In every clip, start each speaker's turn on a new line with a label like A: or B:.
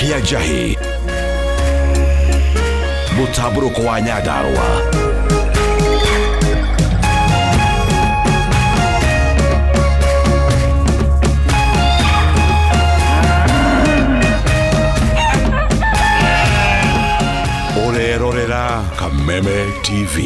A: Kĩa njahĩ, mũtambũrũko wa Nyandarũa. Ũrerorera Kameme TV.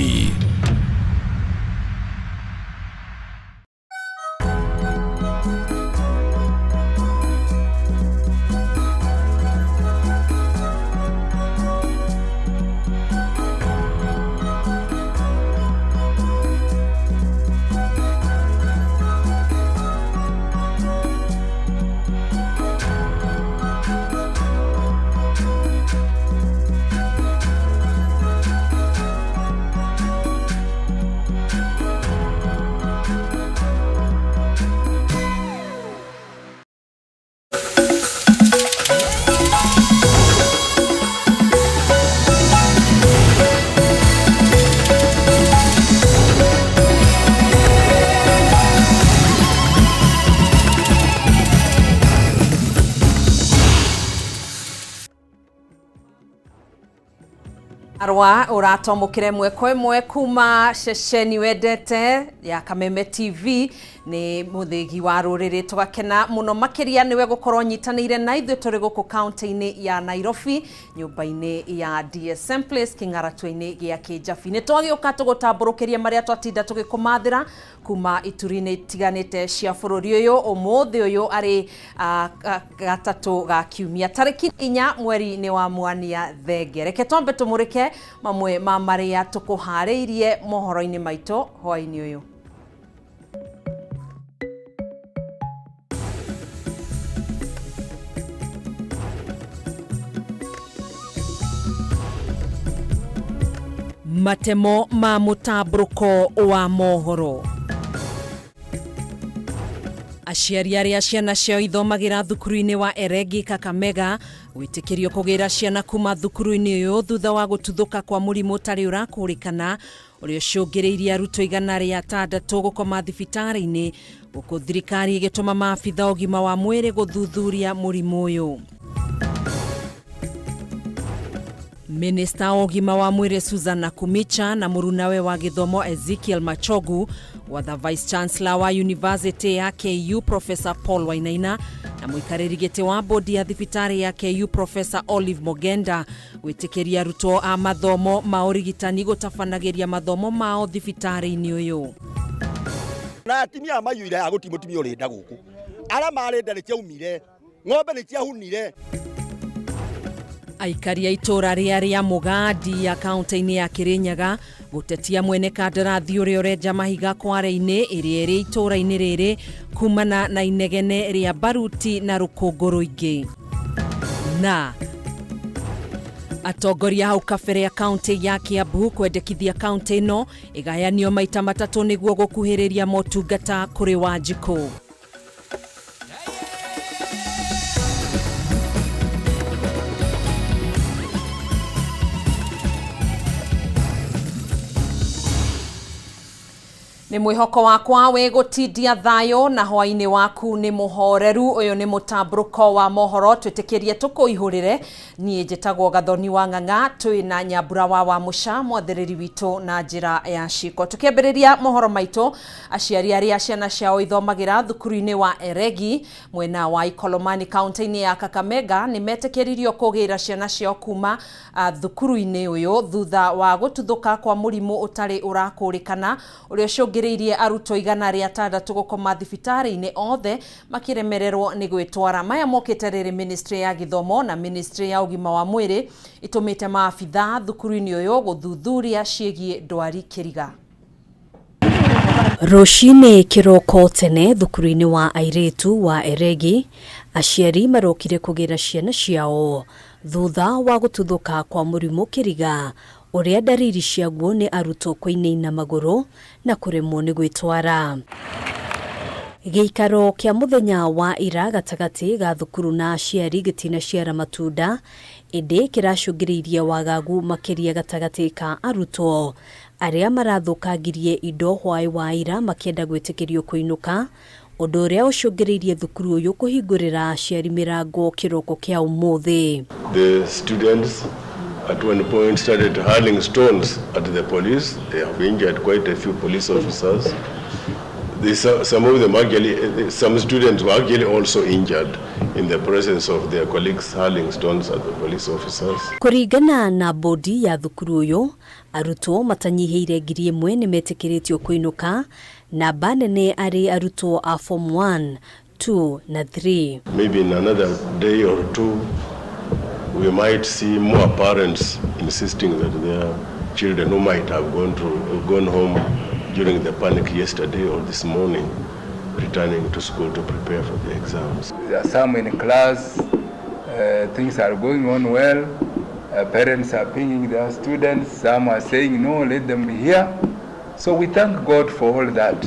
B: Arwa ũratomũkĩra ĩmwe kwa ĩmwe kuma ceceni wendete ya Kameme TV nĩ mũthĩgi wa rũrĩrĩ. Tũgakena mũno makĩria nĩwe gũkorwo nyitanĩire na ithuĩ tũrĩ gũkũ kaunti-inĩ ya Nairobi, nyũmba-inĩ ya DSM Place, kĩng'aratua-inĩ gĩa Kĩnjabi. Nĩ twagĩũka tũgũtambũrũkĩria marĩa twatinda tũgĩkũmathĩra kuma ituri-inĩ itiganĩte cia bũrũri ũyũ. Ũmũthĩ ũyũ arĩ gatatũ ga kiumia, tarĩki 4 mweri-inĩ wa Mwania Thenge. Reke twambe tũmũrĩke mamwe ma marĩa tũkũharĩirie mohoro-inĩ maitũ hwaĩ-inĩ ũyũ. Matemo ma mũtambũrũko wa mohoro. Aciari arĩa ciana ciao ithomagĩra thukuru-inĩ wa Eregi Kakamega gwĩtĩkĩrio kũgĩra ciana kuma thukuru-inĩ ũyũ thutha wa gũtuthũka kwa mũrimũ ũtarĩ ũrakũrĩkana ũrĩa ũcũngĩrĩirie arutwo 106 gũkoma thibitarĩ-inĩ, gũkũ thirikari ĩgĩtũma maabitha ũgima wa mwĩrĩ gũthuthuria mũrimũ ũyũ. Minista wa ũgima wa mwĩrĩ Susan Nakhumicha na mũrunawe wa gĩthomo Ezekiel Machogu gwatha Vice Chancellor wa University ya KU Professor Paul Wainaina na mũikarĩri gĩtĩ wa bodi ya thibitarĩ ya KU Professor Olive Mogenda gwĩtĩkĩria arutwo a mathomo ma ũrigitani gũtabanagĩria mathomo mao thibitarĩ-inĩ ũyũ.
C: Na atumia maiyũire haha, gũtirĩ mũtumia ũrĩ nda gũkũ. Arĩa marĩ nda nĩ ciaumire, ng'ombe nĩ ciahunire.
B: Aikari a itũũra rĩa rĩa Mũgandi ya kaunti-inĩ ya Kĩrĩnyaga gũtetia mwene kandarathi ũrĩa ũrenja mahiga kware-inĩ ĩrĩa ĩrĩ itũũra-inĩ rĩrĩ kumana na inegene rĩa baruti na rũkũngũ rũingĩ. Na atongoria hau kabere ya kaunti ya Kiambu kwendekithia kaunti ĩno ĩgayanio maita matatũ nĩguo gũkuhĩrĩria motungata kũrĩ Wanjikũ. Nĩ mwĩhoko wakwa wĩ gũtindia thayũ na hwainĩ waku nĩ mũhoreru. Ũyũ nĩ mũtambũrũko wa mohoro, twĩtĩkĩrie tũkũihũrĩre. Niĩ njĩtagwo Gathoni wa Ng'ang'a, twĩ na Nyambura wa Wamũca, mwathĩrĩri witũ na njĩra ya ciĩko. Tũkĩambĩrĩria mohoro maitũ, aciari arĩa ciana ciao ithomagĩra thukuru-inĩ wa Eregi mwena wa Ikolomani kaunti-inĩ ya Kakamega nĩ metĩkĩririo kũgĩra ciana ciao kuma thukuru-inĩ ũyũ thutha wa gũtuthũka kwa mũrimũ ũtarĩ ũrakũrĩkana ũrĩa ũcũngĩrĩirie arutwo 106 gũkoma thibitarĩ-inĩ othe makĩremererwo nĩ gwĩtwara. Maya mokĩte rĩrĩ ministry ya gĩthomo na ministry ya ũgima wa mwĩrĩ itũmĩte maabitha thukuru-inĩ ũyũ gũthuthuria ciĩgiĩ ndwari kĩriga.
D: Rũcinĩ kĩroko tene thukuru-inĩ wa airĩtu wa Eregi, aciari marokire kũgĩra ciana ciao thutha wa gũtuthũka kwa mũrimũ kĩriga ũrĩa ndariri ciaguo nĩ arutwo kũinaina magũrũ na kũremwo nĩ gwĩtwara. Gĩikaro kĩa mũthenya wa ira gatagatĩ ga thukuru na aciari gĩtinaciara matunda, ĩndĩ kĩracũngĩrĩirie wagagu makĩria gatagatĩ ka arutwo arĩa marathũkangirie indo hwaĩ wa ira makĩenda gwĩtĩkĩrio kũinũka. Ũndũ ũrĩa ũcũngĩrĩirie thukuru ũyũ kũhingũrĩra aciari mĩrango kĩroko kĩa ũmũthĩ.
E: The students at one point started hurling stones at the police. They have injured quite a few police officers. Some of them actually, some students were actually also injured in the presence of their colleagues hurling stones at the police officers.
D: Kũringana na bodi ya thukuru ũyũ, arutwo matanyihĩire 1,000 nĩ metĩkĩrĩtio kũinũka, namba nene arĩ arutwo a form 1, 2 na 3.
E: Maybe in another day or two, we might see more parents insisting that their children who might have gone home during the panic yesterday or this morning, returning to school to prepare for the exams.
F: There are some in class, things are going on well, parents are pinging their students, some are saying no, let them be here. So we thank God for all that.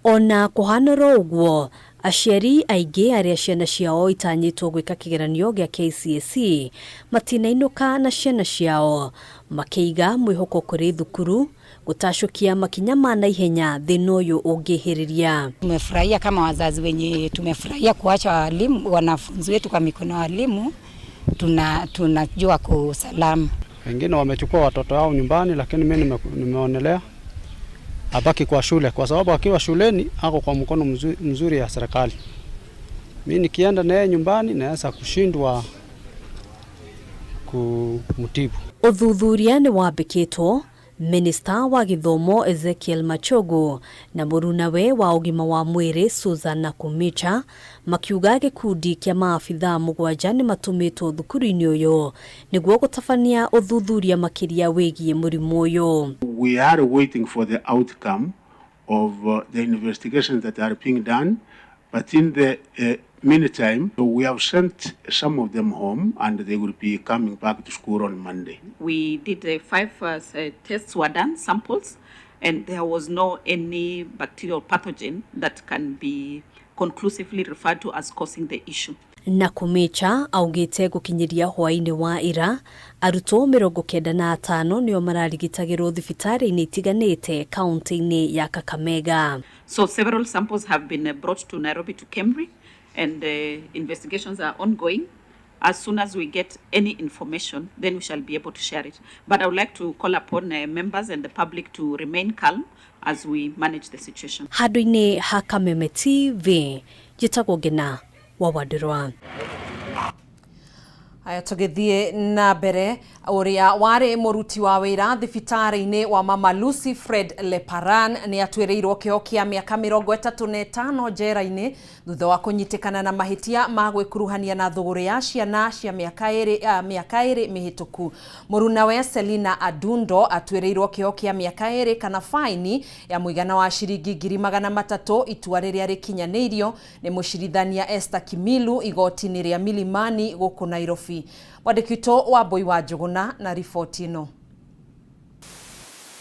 D: Ona kũhana oro ũguo, aciari aingĩ arĩa ciana ciao itanyĩtwo gwĩka kĩgeranio gĩa KCSE matinainũka na ciana ciao, makĩiga mwĩhoko kũrĩ thukuru gũtacũkia makinya ma naihenya thĩna ũyũ ũngĩhĩrĩria.
G: Tumefurahia kama wazazi wenye tumefurahia kuacha walimu wanafunzi wetu kwa mikono ya walimu, tunajua kwa usalama.
H: Wengine wamechukua watoto wao nyumbani, lakini mimi nimeonelea abaki kwa shule kwa sababu akiwa shuleni ako kwa mkono mzuri ya serikali. Mimi nikienda naye nyumbani naweza kushindwa kumtibu.
D: Ũthuthuria nĩ wambĩkĩtwo Minista wa gĩthomo Ezekiel Machogu na mũrunawe wa ũgima wa mwĩrĩ Susan Nakhumicha makiuga gĩkundi kĩa maabithaa 7 nĩ matũmĩtwo thukuru-inĩ ũyũ nĩguo gũtabania ũthuthuria makĩria wĩgiĩ mũrimũ ũyũ.
I: We are waiting for the outcome of the investigations that are being done, but in the meantime, we have sent some of them home and they will be coming back to school on Monday.
J: We did the 5 tests were done, samples, and there was no any bacterial pathogen that can be conclusively referred to as causing the issue.
D: Nakhumicha augĩte gũkinyĩria hwaĩ-inĩ wa ira arutwo 95 nĩo mararigitagĩrwo thibitarĩ-inĩ itiganĩte kaunti-inĩ ya Kakamega.
J: So several samples have been brought to Nairobi to KEMRI and investigations are ongoing. As soon as we get any information, then we shall be able to share it. But I would like to call upon members and the public to remain calm as we manage the situation.
D: Handũ-inĩ ha Kameme TV, njĩtagwo Ngina wa Wandirwa.
B: Aya tũgĩthiĩ na mbere, ũrĩa warĩ mũruti wa wĩra thibitarĩ-inĩ wa Mama Lucy Fred Leparan nĩ atuĩrĩirwo kĩoho kĩa mĩaka 35 njera-inĩ thutha wa kũnyitĩkana na mahĩtia ma gwĩkuruhania na thũgũrĩ ya ciana cia mĩaka 2 mĩhĩtũku. Mũrunawe Selina Adundo atuĩrĩirwo kĩoho kĩa mĩaka 2 kana faini ya mũigana wa ciringi 300,000, itua rĩrĩa rĩkinyanĩirio nĩ mũcirithania Esther Kimilu igoti-inĩ rĩa Milimani gũkũ Nairobi. Mwandĩki witũ wa Mbui wa Njũgũna na riboti ĩno.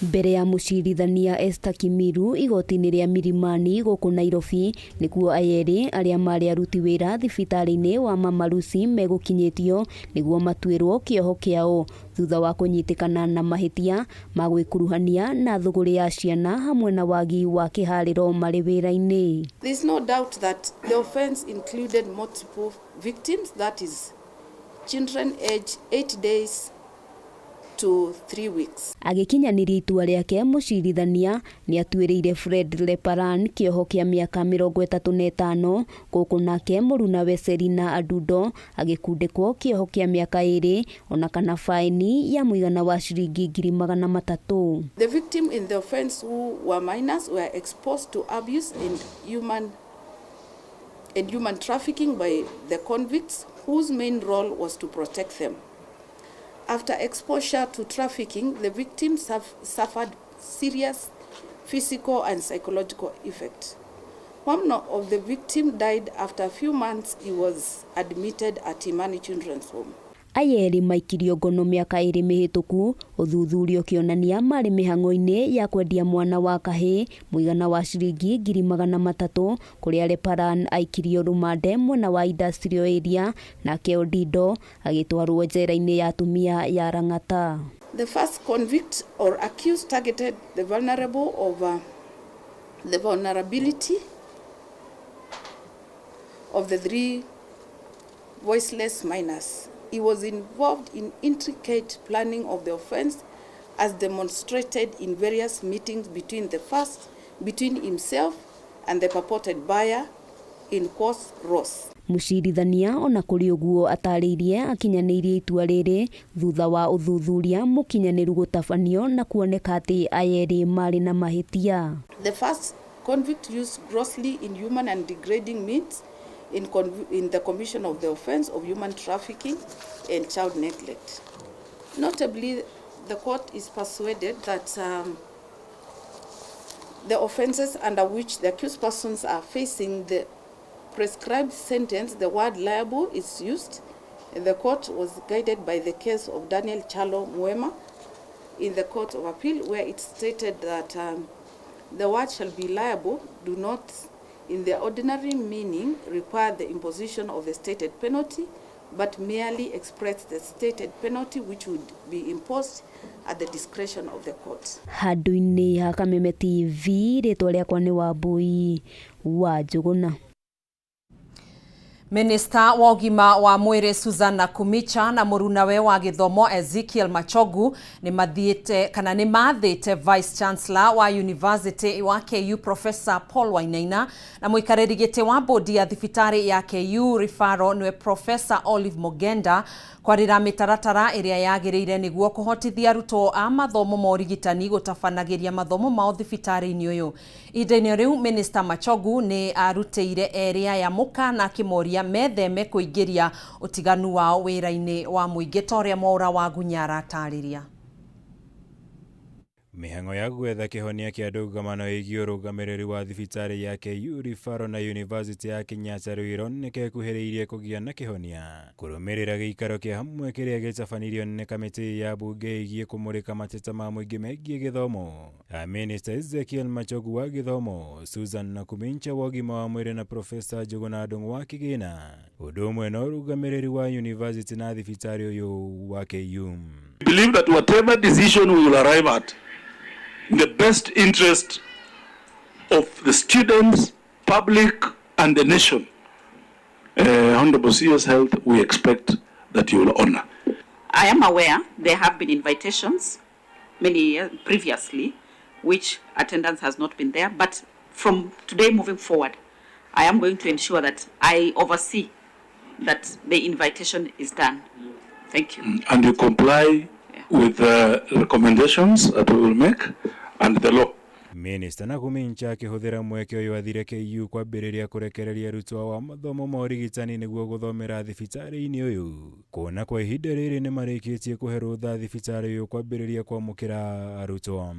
K: Mbere ya mũcirithania Esther Kimiru igoti-inĩ rĩa Milimani gũkũ Nairobi nĩkuo ayerĩ arĩa marĩ aruti wĩra thibitarĩ-inĩ wa Mama Lucy megũkinyĩtio nĩguo matuĩrwo kĩoho kĩao thutha wa kũnyitĩkana na mahĩtia ma gwĩkuruhania na thũgũrĩ ya ciana hamwe na wagi wa kĩharĩro marĩ wĩra-inĩ.
L: There is no doubt that the offense included multiple victims, that is children aged 8 days to 3 weeks.
K: Agĩkinyanĩria itua rĩake, mũcirithania nĩ atuĩrĩire Fred Leparan kĩoho kĩa mĩaka 35 gũkũ nake mũrunawe Selina Adundo agĩkundĩkwo kĩoho kĩa mĩaka 2 ona kana faini ya mũigana wa ciringi 300,000.
L: The victim in the offense who were minors were exposed to abuse and human trafficking by the convicts whose main role was to protect them. After exposure to trafficking, the victims have suffered serious physical and psychological effects. One of the victims died after a few months. He was admitted at Imani Children's Home.
K: Ayerĩ maikirio ngono mĩaka 2 mĩhĩtũku, ũthuthuria ũkĩonania marĩ mĩhang'o-inĩ ya kwendia mwana wa kahĩĩ mũigana wa ciringi 300,000 kũrĩa Leparan aikirio rũmande mwena wa Industrial Area nake Odindo agĩtwarwo njera-inĩ ya atumia ya Lang'ata.
L: The first convict or accused targeted the vulnerable of the vulnerability of the three voiceless minors. He was involved in intricate planning of the offense as demonstrated in various meetings between the first between himself and the purported buyer in quotes Ross.
K: Mũcirithania ona kũrĩ ũguo atarĩirie akinyanĩirie itua rĩrĩ thutha wa ũthuthuria mũkinyanĩru gũtabanio na kuoneka atĩ aya erĩ marĩ na mahĩtia.
L: The first convict used grossly inhuman and degrading means in the commission of the offense of human trafficking and child neglect. Notably, the court is persuaded that the offenses under which the accused persons are facing the prescribed sentence, the word liable is used. And the court was guided by the case of Daniel Chalo Muema in the Court of Appeal, where it stated that the word shall be liable do not, in their ordinary meaning, require the imposition of the stated penalty, but merely express the stated penalty which would be imposed at the discretion of the court.
K: Handũ-inĩ ha Kameme TV, rĩtwa rĩakwa nĩ Wambui wa Njũgũna.
B: Minista wa ũgima wa mwĩrĩ Susan Nakhumicha na mũrunawe wa gĩthomo Ezekiel Machogu nĩ mathiĩte kana nĩ mathĩte Vice Chancellor wa University wa KU Professor Paul Wainaina na mũikarĩri gĩtĩ wa bodi ya thibitarĩ ya KU Referral nĩwe Professor Olive Mogenda kwarĩra mĩtaratara ĩrĩa yagĩrĩire nĩguo kũhotithia arutwo a mathomo ma ũrigitani gũtabanagĩria mathomo mao thibitarĩ-inĩ ũyũ. Ihinda-inĩ rĩu Minister Machogu nĩ arutĩire erĩ aya mũkana akĩmoria metheme kũingĩria ũtiganu wao wĩra-inĩ wa mũingĩ ta ũrĩa Mwaũra wa Gunya aratarĩria.
M: Mĩhang'o ya gwetha kĩhonia kĩa ndũgamano ĩgiĩ ũrũgamĩrĩri wa thibitarĩ ya KU Referral na University ya Kenyatta Ruiru nĩkekuhĩrĩirie kũgĩa na kĩhonia kũrũmĩrĩra gĩikaro kĩa hamwe kĩrĩa gĩtabanirio nĩ kamĩtĩ ya bunge ĩgiĩ kũmũrĩka mateta ma mũingĩ megiĩ gĩthomo. Minista Ezekiel Machogu wa gĩthomo, Susan Nakhumicha wa ũgima wa mwĩrĩ na Profesa Njũgũna Ndung'u wa kĩgĩna, ũndũ ũmwe na ũrũgamĩrĩri wa university na thibitarĩ ũyũ wa KU.
N: We believe that whatever decision we will arrive at, in the best interest of the students, public, and the nation, Honorable CS Health, we expect that you will honor.
J: I am aware there have been invitations many years previously, which attendance has not been there. But from today moving forward, I am going to ensure that I oversee that the invitation is done. Thank you.
N: And you comply with the recommendations that we will make and the law.
M: Minista Nakhumicha akĩhũthĩra mweke ũyũ athire KU kwambĩrĩria kũrekereria arutwo wa mathomo ma ũrigitani nĩguo gũthomera thibitarĩ-inĩ ũyũ, kuona kwa ihinda rĩrĩ nĩmarĩkĩtie kũhe rũtha thibitarĩ ũyũ kwambĩrĩria kwamũkĩra arutwo.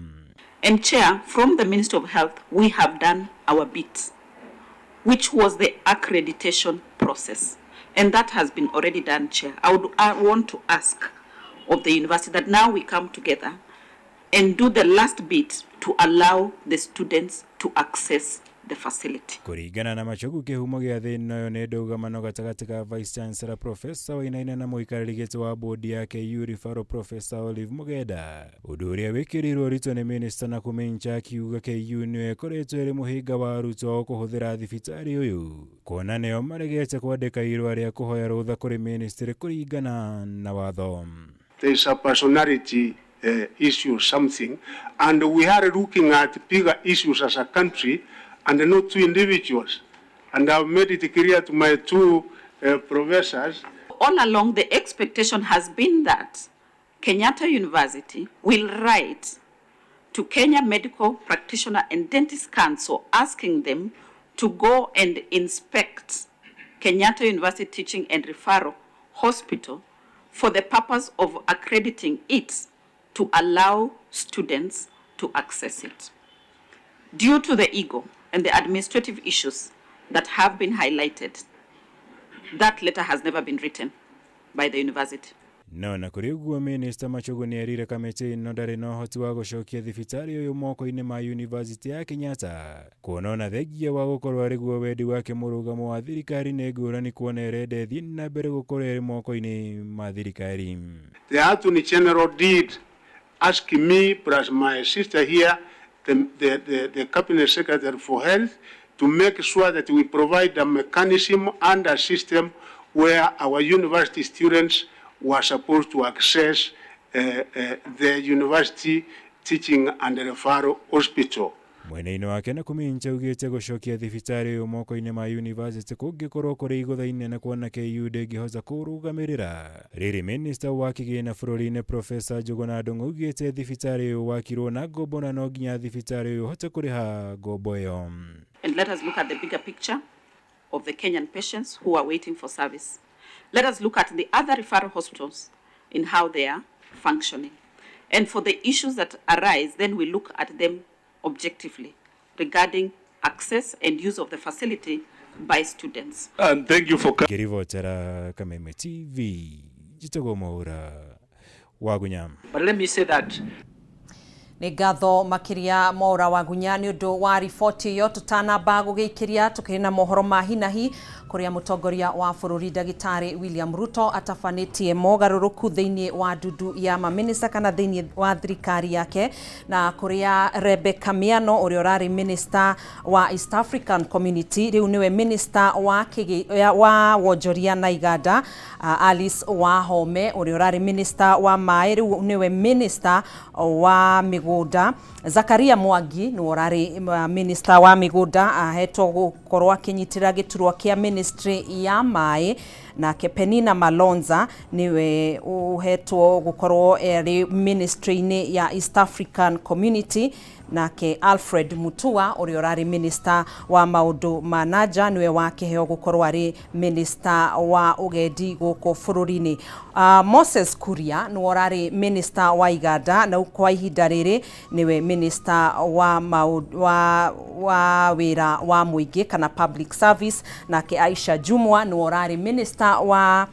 J: And Chair, from the Ministry of Health, we have done our bit, which was the accreditation process. And that has been already done, Chair. I want to ask of the university that now we come together and do the last bit to allow the students to access the facility.
M: Kũringana na Machogu, kĩhumo gĩa thĩna ũyũ nĩ ndũgamano gatagatĩ ka Vice Chancellor Professor Wainaina na mũikarĩri gĩtĩ wa bodi ya KU Referral Professor Olive Mugenda, ũndũ ũrĩa wĩkĩrĩirwo ũritũ nĩ Minister Nakhumicha akiuga KU nĩyo ĩkoretwo ĩrĩ mũhĩnga wa arutwo ao kũhũthĩra thibitarĩ ũyũ, kuona nĩo maregete kwandĩka irũa rĩa kũhoya rũtha kũrĩ ministry kũringana na watho.
I: There is a personality issue, something, and we are looking at bigger issues as a country and not two individuals. And I've made it clear to my two professors.
J: All along, the expectation has been that Kenyatta University will write to Kenya Medical Practitioner and Dentist Council asking them to go and inspect Kenyatta University Teaching and Referral Hospital for the purpose of accrediting it to allow students to access it. Due to the ego and the administrative issues that have been highlighted, that letter has never been written by the university.
M: No na kũrĩ ũguo, Minista Machogu nĩ erire kamĩtĩ ĩno ndarĩ na ũhoti wa gũcokia thibitarĩ ũyũ moko-inĩ ma University ya Kenyatta, kuona ona thengia wa gũkorwo arĩ guo wendi wake, mũrũgamo wa thirikari nĩ ngũrani, kuona ĩrenda ĩthiĩ na mbere gũkorwo ĩrĩ moko-inĩ ma thirikari.
I: The Attorney General did ask me plus my sister here, the Cabinet Secretary for Health, to make sure that we provide a mechanism and a system where our university students were supposed to access the university teaching and referral hospital.
M: Mwena-inĩ wake Nakhumicha augĩte gũcokia thibitarĩ ũyũ moko-inĩ ma yunivasĩtĩ kũngĩkorwo kũrĩ igũtha inene kuona KU ndĩngĩhota kũũrũgamĩrĩra. Rĩrĩ minista wa kĩgĩna bũrũri-inĩ Professor Njũgũna Ndung'u augĩte thibitarĩ ũyũ wakirwo na ngombo na no nginya thibitarĩ ũyũ ũhote kũrĩha ngombo ĩyo.
J: And let us look at the bigger picture of the Kenyan patients who are waiting for service. Let us look at the other referral hospitals in how they are functioning. And for the issues that arise, then we look at them objectively regarding access and use of the facility by students.
N: And thank you for
M: Ngĩribotera Kameme TV, njĩtagwo Mwaũra Wagunya.
O: But let me say that
B: Nĩ ngatho makĩria Mwaũra Wagunya nĩ ũndũ wa riboti ĩyo. Tũtanamba gũgĩikĩria tũkĩrĩ na mohoro ma hinahi kũrĩa mũtongoria wa bũrũri ndagĩtarĩ William Ruto atabanĩtie mogarũrũku thĩinĩ wa ndundu ya maminista kana thĩinĩ wa thirikari yake, na kũrĩa Rebecca Miano ũrĩa ũrarĩ minista wa East African Community rĩu nĩwe minista wa, wa wonjoria na iganda. Alice Wahome ũrĩa ũrarĩ minista wa maĩ rĩu nĩwe minista wa mĩgũnda. Zakaria Mwangi nĩwe ũrarĩ minista wa mĩgũnda ahetwo gũkorwo akĩnyitĩrĩra gĩturwa kĩa ministry ya maĩ, nake Penina Malonza niwe uhetwo gukorwo eri ministry-inĩ ya East African Community, nake Alfred Mutua ũrĩa ũrarĩ minister wa maũndũ ma nanja niwe wakĩheo gũkorwo arĩ minister wa ũgendi gũkũ bũrũri-inĩ. Moses Kuria niwe ũrarĩ minister wa iganda na kwa ihinda rĩrĩ niwe minister wa, wa, wa wĩra wa mũingĩ kana public service, nake Aisha Jumwa niwe ũrarĩ minister wa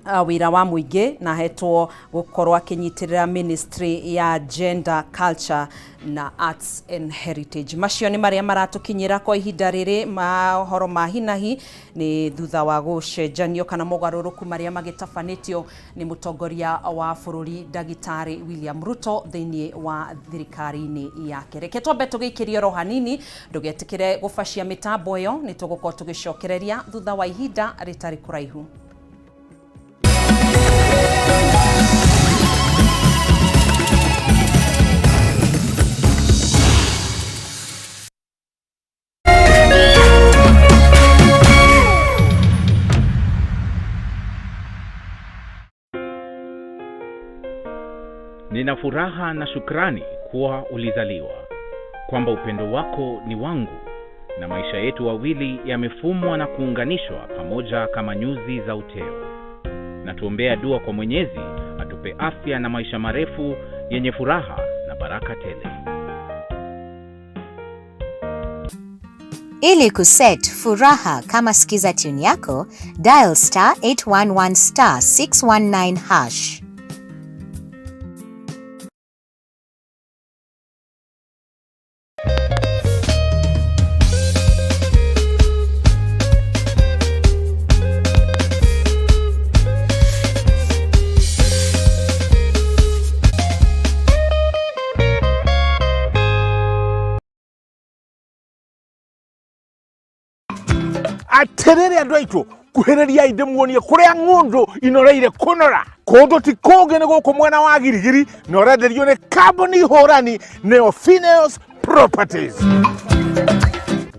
B: wĩra wa mũingĩ na ahetwo gũkorwo akĩnyitĩrĩra ministry ya gender, culture na arts and heritage. Macio nĩ marĩa maratũkinyĩra kwa ihinda rĩrĩ mahoro ma hinahi nĩ thutha wa gũcenjanio kana mogarũrũku marĩa magĩtabanĩtio nĩ mũtongoria wa bũrũri ndagĩtarĩ William Ruto thĩinĩ wa thirikari-inĩ yake. Reke twambe tũgĩikĩrie oro hanini, ndũgetĩkĩre gũbacia mĩtambo ĩyo, nĩ tũgũkorwo tũgĩcokereria thutha wa ihinda rĩtarĩ kũraihu.
P: Nina furaha na shukrani kuwa ulizaliwa, kwamba upendo wako ni wangu na maisha yetu wawili yamefumwa na kuunganishwa pamoja kama nyuzi za uteo. Na tuombea dua kwa Mwenyezi atupe afya na maisha marefu yenye furaha na baraka tele.
Q: Ili kuset furaha kama skiza tune yako, dial star 811 star 619 hash.
R: Atiriri andu aitu, kuhiriria ndimuonie kuria ng'undu inoreire kunora kundu ti kungi ni guku mwena wa Girigiri, na urenderio ni kambuni hurani neo Phineas Properties.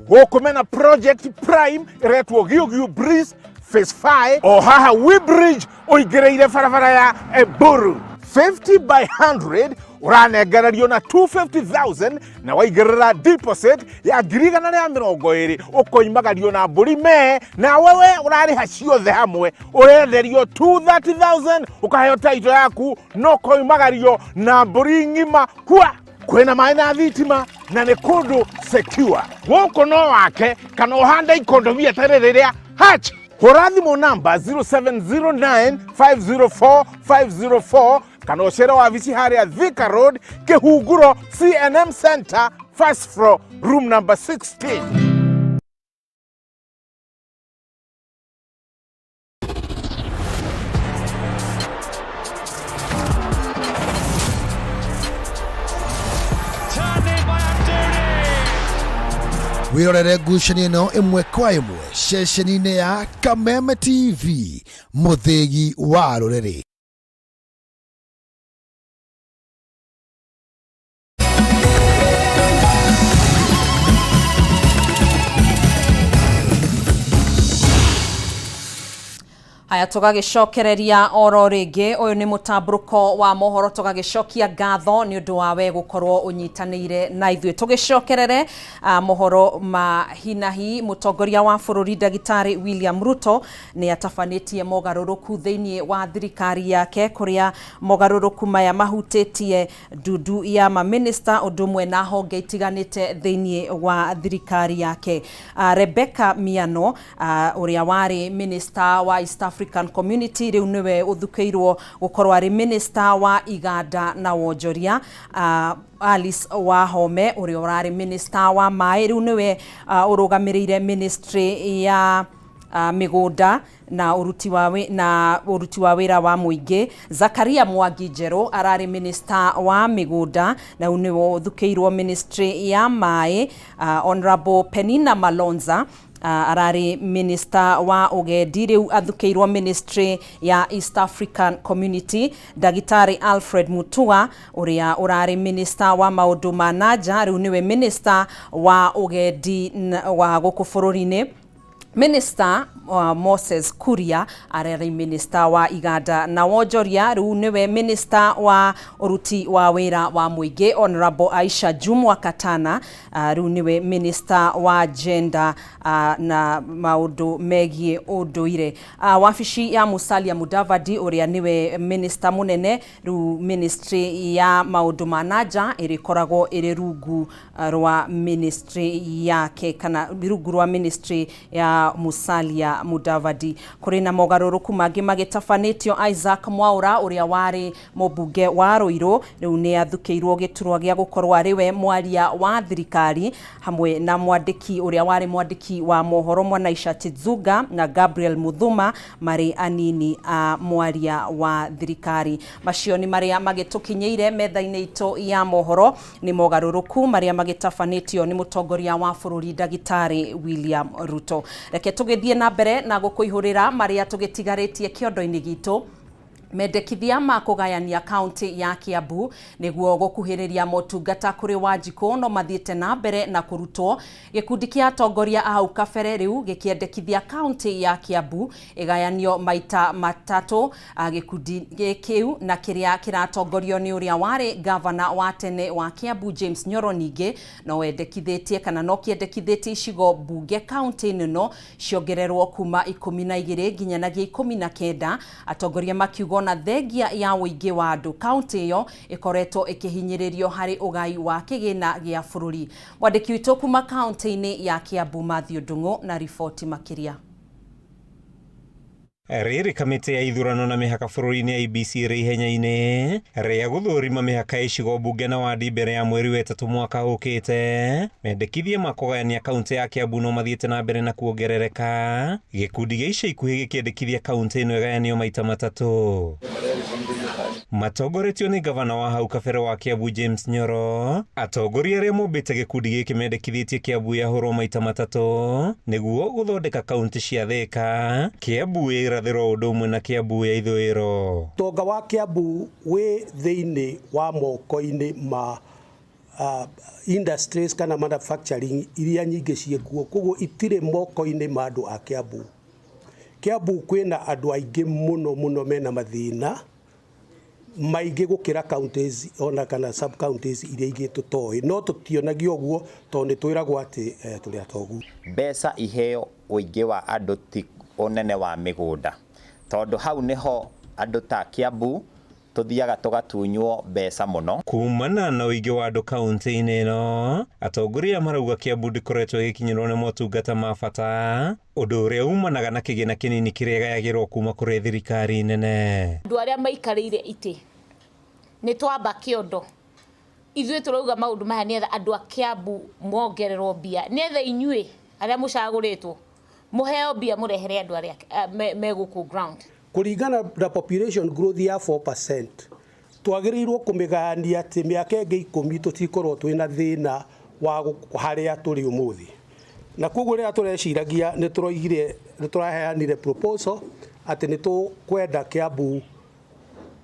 R: Guku mena project prime iretwo Giugiu Breeze Phase 5 o haha We Bridge uingiriire barabara ya Eburu 50 by 100 uranengererio na 250,000 na waigĩrĩra deposit ya 120,000 ũkoimagario na mbũri me na wewe ũrarĩha ciothe hamwe ũrenderio 230,000 ũkaheo title yaku no ũkoimagario na mbũri ng'ima kwa kwĩna maĩ na thitima na nĩ kũndũ secure gũkũ no wake kana ũhande ikondobia ta rĩrĩ rĩa hatch. Hũra thimũ namba 0709 504 504 kana ũcere wabici harĩa Thika Road, Kĩhunguro CNM Center, first floor, room number 16.
O: Wĩrorere ngucanio ĩno ĩmwe kwa ĩmwe ceceni-inĩ ya Kameme TV, mũthĩgi wa rũrĩrĩ.
B: Haya, tũgagĩcokereria oro rĩngĩ. Ũyũ nĩ mũtambũrũko wa mohoro, tũgagĩcokia ngatho nĩ ũndũ wa we gũkorwo ũnyitanĩire na ithuĩ. Tũgĩcokerere mohoro ma hinahi. Mũtongoria wa bũrũri Ndagĩtarĩ William Ruto nĩ atabanĩtie mogarũrũku thĩinĩ wa thirikari yake, kũrĩa mogarũrũku maya mahutĩtie ndundu ya maminista ũndũ ũmwe na honge itiganĩte thĩinĩ wa thirikari yake. Rebecca Miano, ũrĩa warĩ minister wa East African Community, rĩu nĩwe ũthukĩirwo gũkorwo arĩ minister wa iganda na wonjoria. Alice Wahome, ũrĩa ũrarĩ minister wa maĩ, rĩu nĩwe ũrũgamĩrĩire ministry ya mĩgũnda na ũruti wa na ũruti wa wĩra wa mũingĩ. Zakaria Mwangi Njerũ ararĩ minister wa mĩgũnda na rĩu nĩwe ũthukĩirwo ministry ya maĩ. Honorable Penina Malonza ararĩ minister wa ũgendi, rĩu athukĩirwo ministry ya East African Community. Ndagĩtarĩ Alfred Mutua, ũrĩa ũrarĩ minister wa maũndũ ma nanja, rĩu nĩwe minister wa ũgendi wa gũkũ bũrũri-inĩ. Minister Moses Kuria ararĩ minister wa iganda na wonjoria, rĩu nĩwe minister wa ũruti wa wĩra wa mũingĩ. Honorable Aisha Jumwa Katana rĩu nĩwe minister wa gender na maũndũ megiĩ ũndũire. Wabici ya Musalia Mudavadi, ũrĩa nĩwe minister mũnene, rĩu ministry ya maũndũ ma nanja ĩrĩkoragwo ĩrĩ rungu rwa ministry yake, kana rungu rwa ministry ya Musalia Mudavadi. Kũrĩ na mogarũrũku mangĩ magĩtabanĩtio. Isaac Mwaura, ũrĩa warĩ mũmbunge wa Ruiru, rĩu nĩ athukĩirwo gĩturwa gĩa gũkorwo arĩ we mwaria wa thirikari, hamwe na mwandĩki ũrĩa warĩ mwandĩki wa mohoro Mwanaisha Chidzuga na Gabriel Muthuma marĩ anini a mwaria wa thirikari. Macio nĩ marĩa magĩtũkinyĩire metha-inĩ itũ ya mohoro, nĩ mogarũrũku marĩa magĩtabanĩtio nĩ mũtongoria wa bũrũri Ndagĩtarĩ William Ruto. Reke tũgĩthiĩ na mbere na gũkũihũrĩra marĩa tũgĩtigarĩtie kĩondo-inĩ gitũ. Mendekithia ma kũgayania kaunti ya Kiambu nĩguo gũkuhĩrĩria motungata kũrĩ Wanjikũ no mathiĩte na mbere na kũrutwo. Gĩkundi kĩa atongoria a hau kabere rĩu gĩkĩendekithia kaunti ya Kiambu ĩgayanio maita matatũ. Gĩkundi kĩu na kĩrĩa kĩratongorio nĩ ũrĩa warĩ gavana wa tene wa Kiambu James Nyoro, ningĩ no wendekithĩtie kana no kĩendekithĩtie icigo mbunge kaunti-inĩ ĩno ciongererwo kuma 12 nginyanagia 19. Atongoria makiuga ona thengia ya ũingĩ wa andũ, kaunti ĩyo ĩkoretwo ĩkĩhinyĩrĩrio harĩ ũgai wa kĩgĩna gĩa bũrũri. Mwandĩki witũ kuma kaunti-inĩ ya Kiambu Mathew Ndung'u na riboti makĩria.
S: Rĩrĩ kamĩtĩ ya ithurano na mĩhaka bũrũri-inĩ IEBC ĩrĩ ihenya-inĩ rĩa gũthũrima mĩhaka ya icigo mbunge na wandi mbere ya mweri wa ĩtatũ mwaka ũkĩte, mendekithia ma kũgayania kaunti ya Kiambu no mathiĩte na mbere na kuongerereka. Gĩkundi gĩa ica ikuhĩ gĩkĩendekithia kaunti ĩno ĩgayanio maita matatũ, matongoretio nĩ gavana wa hau kabere wa Kiambu James Nyoro. Atongoria arĩa mombĩte gĩkundi gĩkĩ mendekithĩtie Kiambu yahũrwo maita matatũ nĩguo gũthondeka kaunti cia Thika, Kiambu ya irathĩro ũndũ ũmwe na Kiambu ya ithũĩro.
T: Ũtonga wa Kiambu wĩ thĩinĩ wa moko-inĩ ma industries kana manufacturing iria nyingĩ ciĩkuo, koguo itirĩ moko-inĩ ma andũ a Kiambu. Kiambu kwĩna andũ aingĩ mũno mũno mena mathĩna maingĩ gũkĩra counties ona kana sub counties iria ingĩ tũtoĩ, no tũtionagio ũguo tondũ nĩ twĩragwo atĩ tũrĩ atogu.
U: Mbeca iheo ũingĩ wa andũ ti ũnene wa mĩgũnda, tondũ hau nĩho andũ ta Kiambu tũthiaga tũgatunywo mbeca mũno.
S: Kumana na ũingĩ wa andũ kaunti-inĩ ĩno, atongoria marauga Kiambu ndĩkoretwo ĩgĩkinyĩrwo nĩ motungata ma bata, ũndũ ũrĩa umanaga na kĩgĩna kĩnini kĩrĩa ĩgayagĩrwo kuma kũrĩ thirikari nene.
V: Andũ arĩa maikarĩire itĩ nĩ twamba kĩondo, ithuĩ tũrauga maũndũ maya nĩgetha andũ a Kiambu mongererwo mbia, nĩgetha inyuĩ arĩa mũcagũrĩtwo mũheo mbia mũrehere andũ arĩa me gũkũ ground.
T: Kũringana na population growth ya 4%, twagĩrĩirwo kũmĩgayania atĩ mĩaka ĩngĩ 10 tũtikorwo twĩna thĩna wa harĩa tũrĩ ũmũthĩ. Na koguo rĩrĩa tũreciragia nĩ tũroigire nĩ tũraheanire proposal atĩ nĩ tũkwenda Kiambu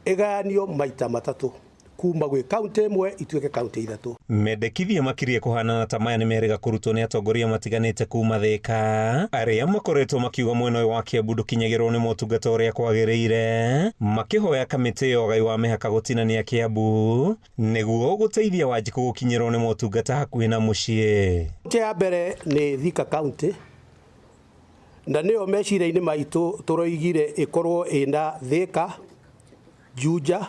T: ĩgayanio maita matatũ kuma gwĩ kaunti ĩmwe ituĩke kaunti ithatũ.
S: Mendekithia makirie kũhanana ta maya nĩ merĩga kũrutwo nĩ atongoria matiganĩte kuma Thĩka arĩa makoretwo makiuga mwena ũyũ wa Kiambu ndũkinyagĩrwo nĩ motungata ũrĩa kwagĩrĩire, makĩhoya kamĩtĩ ya ũgai wa mĩhaka gũtinania Kiambu nĩguo gũteithia Wanjikũ gũkinyĩrwo nĩ motungata hakuhĩ na mũciĩ.
T: Kaunti ya mbere nĩ Thika County na nĩyo meciria-inĩ maitũ tũroigire ĩkorwo ĩna Thika, Juja,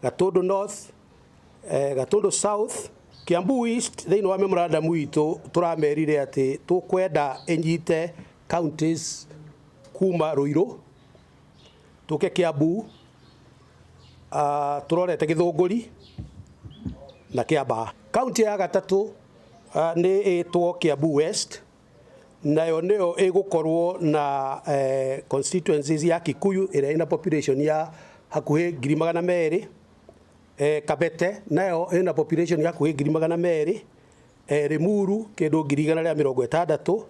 T: Gatundu North, Gatundu South, Kiambu East. Thĩinĩ wa memorandum itũ tũramerire atĩ tũkwenda ĩnyite counties kuma Ruiru tũke Kiambu, tũrorete Gĩthũngũri na Kiambaa. Kaunti ya gatatũ nĩ ĩtwo Kiambu West, nayo nĩyo ĩgũkorwo na constituencies ya Kikuyu ĩrĩa ĩna population ya hakuhĩ 200,000, Kabete nayo ĩna population ya hakuhĩ 200,000, Limuru kĩndũ 160,000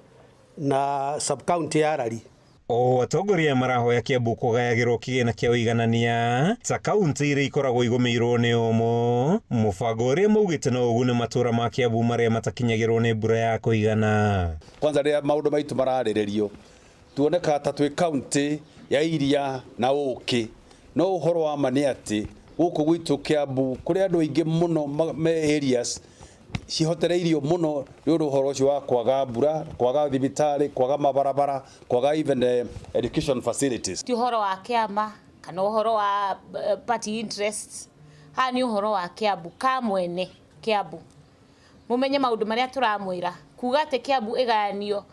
T: na sub county ya Rari.
S: O atongoria marahoya Kiambu kũgayagĩrwo kĩgĩna kĩa ũiganania ta kaunti iria ikoragwo igũmĩirwo nĩ ũmũ, mũbango ũrĩa maugĩte no ũgune matũra ma Kiambu marĩa matakinyagĩrwo nĩ mbura ya kũigana.
A: Kwanza rĩrĩa maũndũ maitũ mararĩrĩrio tuonekaga ta twĩ kaunti ya iria na ũkĩ, no ũhoro wa ma nĩ atĩ gũkũ gwitũ Kiambu kũrĩ andũ aingĩ mũno me areas cihotereirio mũno nĩ ũndũ ũhoro ũcio wa kwaga mbura, kwaga thibitarĩ, kwaga mabarabara, kwaga even education facilities.
V: Ti ũhoro wa kĩama kana ũhoro wa party interests, haha nĩ ũhoro wa Kiambu ka mwene Kiambu. Mumenye maũndũ marĩa tũramwĩra kuga atĩ Kiambu ĩgayanio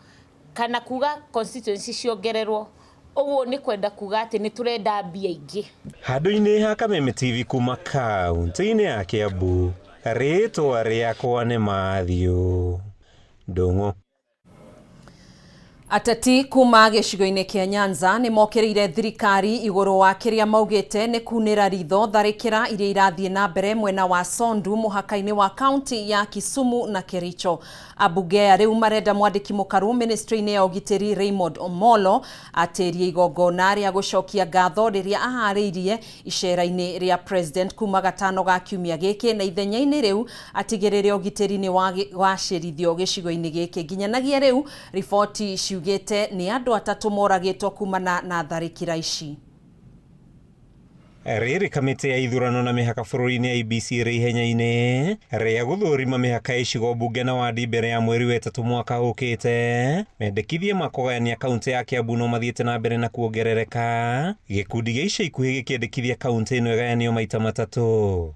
V: kana kuga constituency ciongererwo ũguo nĩ kwenda kuga atĩ nĩ tũrenda mbia ingĩ.
S: Handũ-inĩ ha Kameme TV kuma kaunti-inĩ ya Kiambu, rĩtwa rĩakwa nĩ Matthew Ndung'u.
B: Ateti kuma gĩcigo-inĩ kĩa Nyanza nĩ mokĩrĩire thirikari igũrũ wa kĩrĩa maugĩte nĩ kunĩra ritho tharĩkĩra iria irathiĩ na mbere mwena wa Sondu mũhaka-inĩ wa kaunti ya Kisumu na Kericho. Ambunge aya rĩu marenda mwandĩki mũkaru ministry-inĩ ya ũgitĩri Raymond Omolo atĩrie igongona rĩa gũcokia ngatho rĩrĩa aharĩirie icera-inĩ rĩa president kuma gatano ga kiumia gĩkĩ na ithenya-inĩ rĩu atigĩrĩre ũgitĩri nĩ wagacĩrithio gĩcigo-inĩ gĩkĩ. Nginyanagia rĩu riboti ciugĩte nĩ andũ atatũ moragĩtwo kumana na tharĩkĩra ici.
S: Rĩrĩ kamĩtĩ ya ithurano na mĩhaka bũrũri-inĩ IEBC ĩrĩ ihenya-inĩ rĩa gũthũrima mĩhaka ya icigo mbunge na wandi mbere ya mweri wa ĩtatũ mwaka ũkĩte. Mendekithia ma kũgayania kaunti ya Kiambu no mathiĩte na mbere na kuongerereka, gĩkundi gĩa ica ikuhĩ gĩkĩendekithia kaunti ĩno ĩgayanio maita matatũ.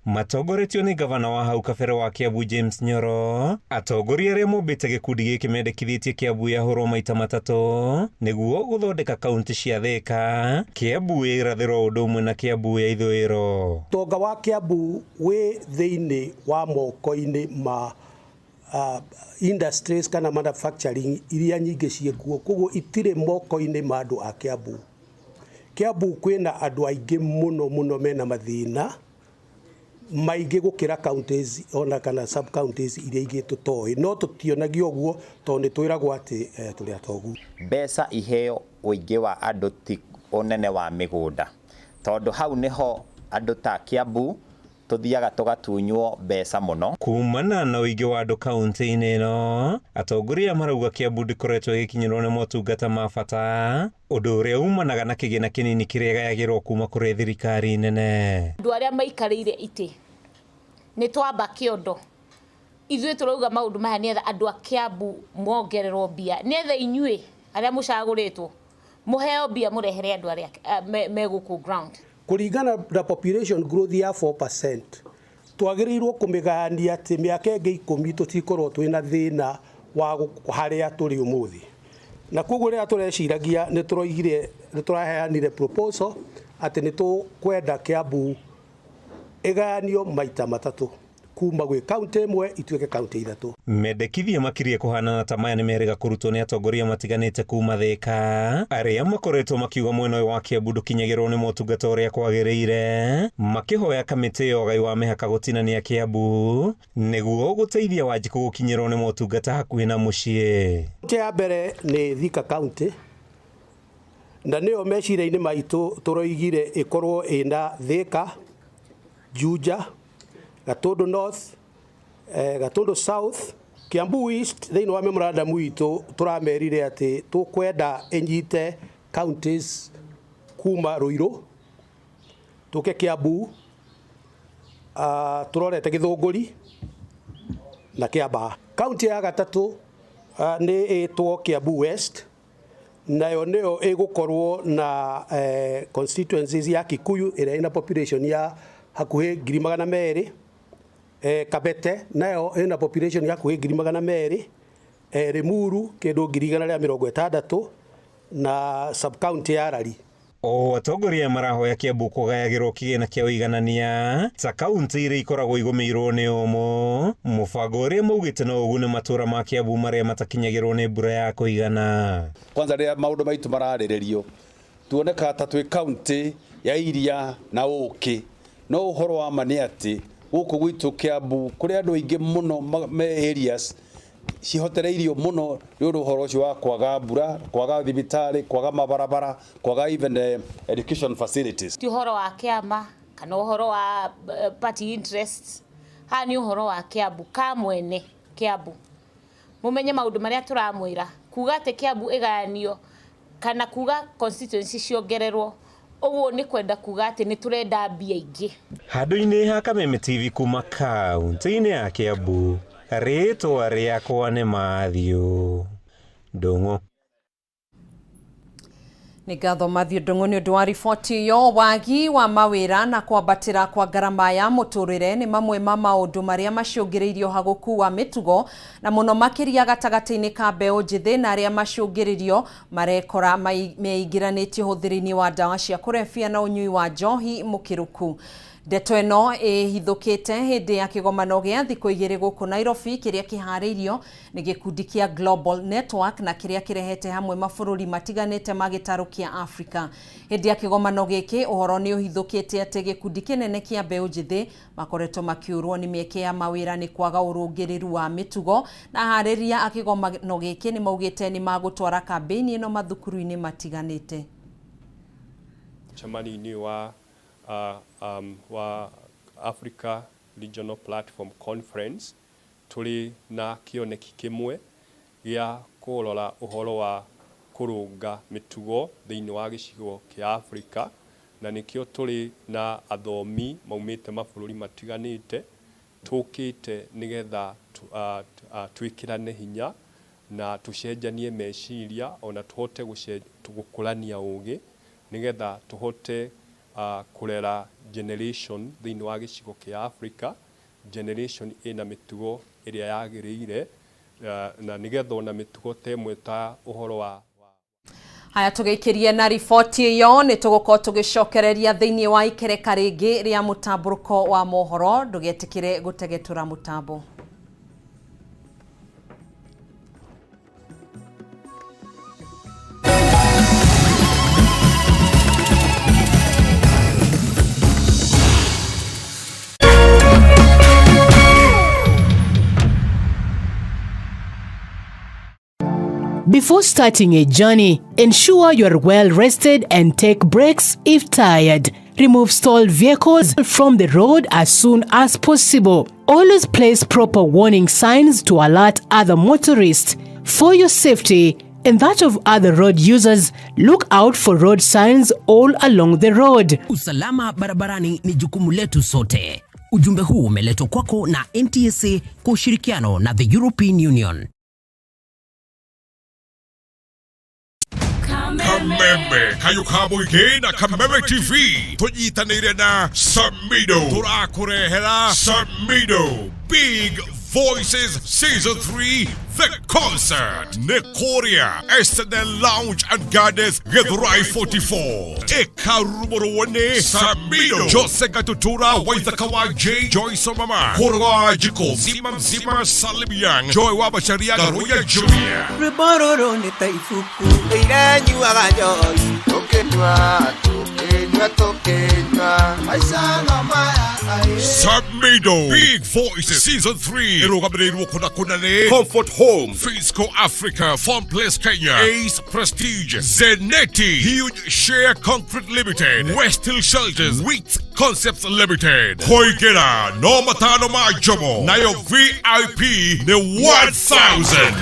S: Matongoretio nĩ gavana wa hau kabere wa Kiambu James Nyoro, atongoria arĩa mombĩte gĩkundi gĩkĩ mendekithĩtie Kiambu yahũrwo maita matatũ nĩguo gũthondeka kaunti cia Thika, Kiambu ya irathĩro ũndũ ũmwe na Kiambu ya ithũĩro.
T: Ũtonga wa Kiambu wĩ thĩinĩ wa moko-inĩ ma industries kana manufacturing iria nyingĩ ciĩkuo, koguo itirĩ moko-inĩ ma andũ a Kiambu. Kiambu kwĩna andũ aingĩ mũno mũno mena mathĩna maingĩ gũkĩra counties ona kana sub counties iria ingĩ tũtoĩ, no tũtionagio ũguo tondũ nĩ twĩragwo atĩ tũrĩ atogu.
U: Mbeca iheo ũingĩ wa andũ ti ũnene wa mĩgũnda, tondũ hau nĩho andũ ta Kiambu tũthiaga tũgatunywo mbeca mũno.
S: Kumana na ũingĩ wa andũ kaunti-inĩ ĩno, atongoria marauga Kiambu ndĩkoretwo ĩgĩkinyĩrwo nĩ motungata ma bata, ũndũ ũrĩa umanaga na kĩgĩna kĩnini kĩrĩa ĩgayagĩrwo kuma kũrĩ thirikari nene.
V: Andũ arĩa maikarĩire itĩ nĩ twamba kĩondo, ithuĩ tũrauga maũndũ maya nĩgetha andũ a Kiambu mongererwo mbia, nĩgetha inyuĩ arĩa mũcagũrĩtwo mũheo mbia mũrehere andũ arĩa me gũkũ ground.
T: Kũringana na population growth ya 4%, twagĩrĩirwo kũmĩgayania atĩ mĩaka ĩngĩ 10 tũtikorwo twĩna thĩna wa harĩa tũrĩ ũmũthĩ. Na koguo rĩrĩa tũreciragia nĩ tũroigire nĩ tũraheanire proposal atĩ nĩ tũkwenda Kiambu ĩgayanio maita matatũ Kuma gwĩ kaunti ĩmwe ituĩke kaunti ithatũ.
S: Mendekithia makirie kũhanana ta maya nĩ merĩga kũrutwo nĩ atongoria matiganĩte kuma Thĩka arĩa makoretwo makiuga mwena ũyũ wa Kiambu ndũkinyagĩrwo nĩ motungata ũrĩa kwagĩrĩire, makĩhoya kamĩtĩ ya ũgai wa mĩhaka gũtinania Kiambu nĩguo gũteithia Wanjikũ gũkinyĩrwo nĩ motungata hakuhĩ na mũciĩ.
T: Kaunti ya mbere nĩ Thika County, na nĩyo meciria-inĩ maitũ tũroigire ĩkorwo ĩna Thika, Juja, Gatundu North, Gatundu South, Kiambu East. Thĩinĩ wa memorandum itũ tũramerire atĩ tũkwenda ĩnyite counties kuma Ruiru tũke Kiambu, tũrorete Gĩthũngũri na Kiambaa. Kaunti ya gatatũ nĩ ĩtwo Kiambu West, nayo nĩyo ĩgũkorwo na constituencies ya Kikuyu ĩrĩa ĩna population ya hakuhĩ 200,000, Kabete nayo ĩna population ya hakuhĩ 200,000, Limuru kĩndũ 160,000 na sub county ya Rari.
S: O atongoria marahoya Kiambu kũgayagĩrwo kĩgĩna kĩa ũiganania ta kaunti iria ikoragwo igũmĩirwo nĩ ũmũ, mũbango ũrĩa maugĩte no ũgune matũra ma Kiambu marĩa matakinyagĩrwo nĩ mbura ya kũigana.
A: Kwanza rĩrĩa maũndũ maitũ mararĩrĩrio tuonekaga ta twĩ kaunti ya iria na ũkĩ, no ũhoro wa ma nĩ atĩ gũkũ gwitũ Kiambu kũrĩ andũ aingĩ mũno me areas cihotereirio mũno nĩ ũndũ ũhoro ũcio wa kwaga mbura, kwaga thibitarĩ, kwaga mabarabara, kwaga even education facilities.
V: Ti ũhoro wa kĩama kana ũhoro wa party interests, haha nĩ ũhoro wa Kiambu ka mwene Kiambu. Mumenye maũndũ marĩa tũramwĩra, kuga atĩ Kiambu ĩgayanio kana kuga constituency ciongererwo, ũguo nĩ kwenda kuga atĩ nĩ tũrenda mbia ingĩ.
S: Handũ-inĩ ha Kameme TV kuma kaunti-inĩ ya Kiambu, rĩtwa rĩakwa nĩ Matthew Ndung'u.
B: Nĩ ngatho Matthew Ndung'u nĩ ũndũ wa riboti ĩyo. Wagi wa mawĩra na kwambatĩra kwa ngarama ya mũtũrĩre nĩ mamwe ma maũndũ marĩa macũngĩrĩirio hagũku wa mĩtugo, na mũno makĩria gatagatĩ-inĩ ka mbeũ njĩthĩ na arĩa macũngĩrĩrio marekora meingĩranĩtie ũhũthĩri-inĩ wa ndawa cia kũrebia na ũnyui wa njohi mũkĩrũku. Ndeto ĩno ĩhithũkĩte hĩndĩ ya kĩgomano gĩa thikũ igĩrĩ gũkũ Nairobi kĩrĩa kĩharĩirio nĩ gĩkundi kĩa Global Network na kĩrĩa kĩrehete hamwe mabũrũri matiganĩte ma gĩtarũ kĩa Afrika. Hĩndĩ ya kĩgomano gĩkĩ ũhoro nĩ ũhithũkĩte atĩ gĩkundi kĩnene kĩa mbeũ njĩthĩ makoretwo makĩũrwo nĩ mĩeke ya mawĩra nĩ kwaga ũrũngĩrĩru wa mĩtugo, na aharĩria a kĩgomano gĩkĩ nĩ maugĩte nĩ magũtwara kambĩini ĩno mathukuru-inĩ matiganĩte.
C: Mũcemanio-inĩ wa Africa Regional Platform Conference tũrĩ na kĩoneki kĩmwe gĩa kũrora ũhoro wa kũrũnga mĩtugo thĩinĩ wa gĩcigo kĩa Africa, na nĩkĩo tũrĩ na athomi maumĩte mabũrũri matiganĩte tũkĩte nĩgetha twĩkĩrane hinya na tũcenjanie meciria ona tũhote gũkũrania ũgĩ nĩgetha tũhote kũrera generation thĩinĩ wa gĩcigo kĩa Africa, generation ĩna mĩtugo ĩrĩa yagĩrĩire, na nĩgetha ona mĩtugo ta ĩmwe ta ũhoro wa
B: Haya, tũgĩikĩrie na riboti ĩyo nĩ tũgũkorwo tũgĩcokereria thĩinĩ wa ikereka rĩngĩ rĩa mũtambũrũko wa mohoro. Ndũgetĩkĩre gũtegetũra mũtambo.
E: Before starting a journey, ensure you are well rested and take breaks if tired. Remove stalled vehicles from the road as soon as possible. Always place proper warning signs to alert other motorists. For your safety and that of other road users, look out for road signs all along the road.
W: Usalama barabarani ni jukumu letu sote. Ujumbe huu umeletwa kwako na NTSA kwa ushirikiano na the European Union.
X: Kameme kayuka mũingĩ na Kameme TV tũnyitanĩire na Samido tũrakũrehera Samido Big Voices Season 3 The Concert nĩ kũrĩa SNL Lounge and Gardens Githurai 44 ĩkarurumũrwo nĩ Samido Jose Gatutura Waithaka wa J Joyce Mama Hũrũga wa Njikũ Zima Mzima Salim Young Joy wa Macharia Garuya Junior
D: Rwĩmbo rũrũ nĩ ta ibuku rĩranyuaga njohi tũkĩnyua tũkĩnyua tũkĩnyua maica no maya aĩ.
X: Samido Big Voices Season 3 ĩrũgamĩrĩirwo kũna kũna nĩ Comfort Home Fisco Africa Farm Place Kenya Ace Prestige Zeneti Huge Share Concrete Limited West Hill Shelters Wheat Concepts Limited Kũingĩra no matano ma njomo nayo VIP nĩ 1000.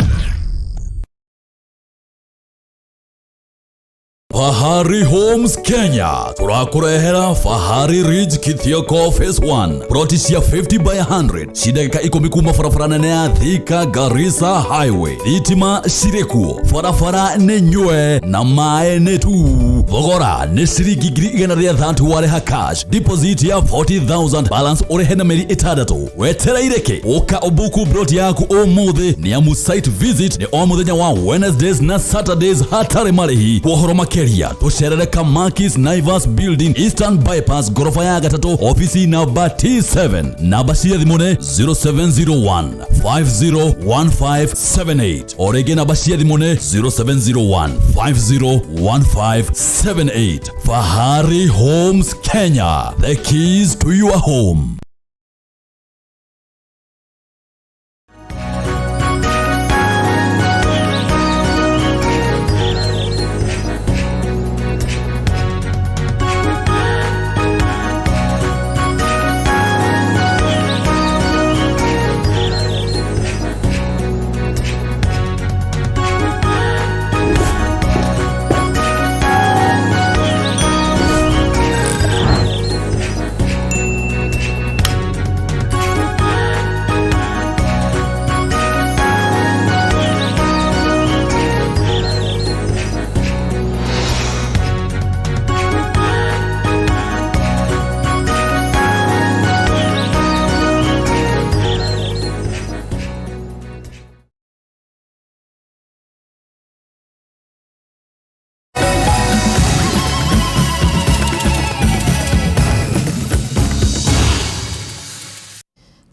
F: Fahari Homes Kenya tũrakũrehera Fahari Ridge Kithioko Phase 1 ploti cia 50 by 100 ci ndagĩka ikũmi kuma barabara nene ya Thika Garissa Highway. Thitima cirĩ kuo, barabara nĩ nyue na maĩ nĩ tu. Thogora nĩ ciringi 130,000 warĩha cash, deposit ya 40,000, balance ũrĩhe na mĩeri ĩtandatũ. Wetereire kĩ? Ũka ũbuku ploti yaku ũmũthĩ nĩ amu site visit nĩ o mũthenya wa Wednesdays na Saturdays hatarĩ marĩhi. Kwa ũhoro makĩria tũcerere Kamakis Naivas Building Eastern Bypass gorofa ya gatatũ ofisi namba T7. Namba cia thimũ nĩ 0701 501578 o rĩngĩ namba cia thimũ nĩ 0701 501578. Fahari Homes Kenya, the keys to your home.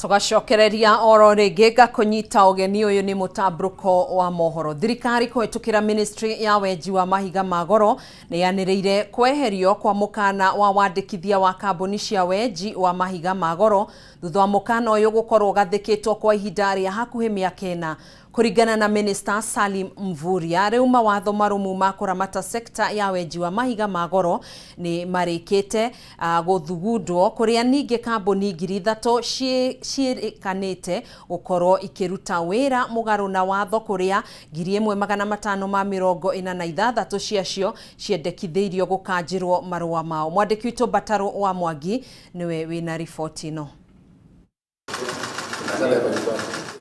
B: Tũgacokereria oro rĩngĩ ngakũnyita ũgeni ũyũ nĩ mũtambũrũko wa mohoro. Thirikari kũhĩtũkĩra ministry ya wenji wa mahiga ma goro nĩ yanĩrĩire kweherio kwa mũkana wa wandĩkithia wa kambuni cia wenji wa mahiga ma goro thutha wa mũkana ũyũ gũkorwo ũgathĩkĩtwo kwa ihinda rĩa hakuhĩ mĩaka ĩna. Kũringana na Minister Salim Mvurya, rĩu mawatho marũmu ma kũramata sekta ya wenji wa mahiga ma goro nĩ marĩkĩte gũthugundwo kũrĩa ningĩ kambuni 3,000 ciĩrĩkanĩte gũkorwo ikĩruta wĩra mũgarũ na watho kũrĩa 1,546 ciacio ciendekithĩirio gũkanjĩrwo marũa mao. Mwandĩki witũ Mbatarũ wa Mwangi nĩwe wĩna riboti ĩno.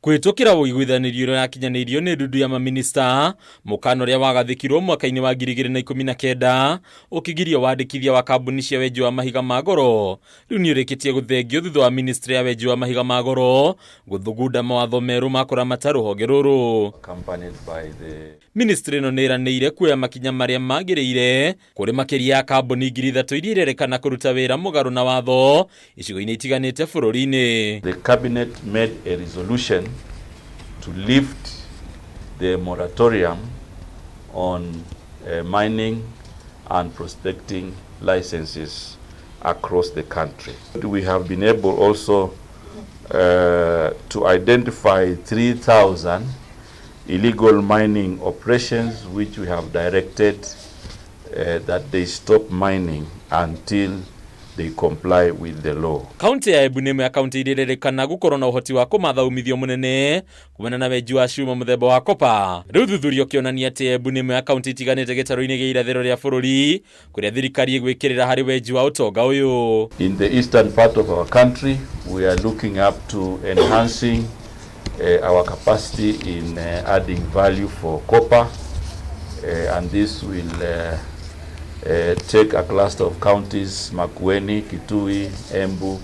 G: Kũhĩtũkĩra ũiguithanĩrio ũrĩa yakinyanĩirio nĩ ndundu ya maminista mũkana ũrĩa wagathĩkirwo mwaka-inĩ wa 2019 ũkĩgiria wandĩkithia wa kambuni cia wenji wa mahiga ma goro rĩu nĩ ũrĩkĩtie gũthengio thutha wa ministry ya wenji wa mahiga ma goro gũthugunda mawatho merũ ma kũramata rũhonge rũrũ. Ministry ĩno nĩ ĩranĩire kuoya makinya marĩa magĩrĩire kũrĩ makĩria ya kambuni 3,000 iria irerekana kũruta wĩra mũgarũ na watho icigo-inĩ itiganĩte bũrũri-inĩ.
H: The cabinet made a resolution to lift the moratorium on mining and prospecting licenses across the country. We have been able also to identify 3,000 illegal mining operations, which we have directed that they stop mining until they comply with the law.
G: Kaunti ya Embu nĩ ĩmwe ya kaunti iria irerĩkana gũkorwo na ũhoti wa kũmatha umithio mũnene kumana na wenji wa cuma mũthemba wa kopa. Rĩu thuthuria ũkĩonania atĩ Embu nĩ ĩmwe ya kaunti itiganĩte gĩtarũ-inĩ gĩa irathĩro rĩa bũrũri kũrĩa thirikari ĩgwĩkĩrĩra harĩ wenji wa ũtonga ũyũ.
H: In the eastern part of our country, we are looking up to enhancing our capacity in adding value for copper, and this will take a cluster of counties, Makueni, Kitui, Embu,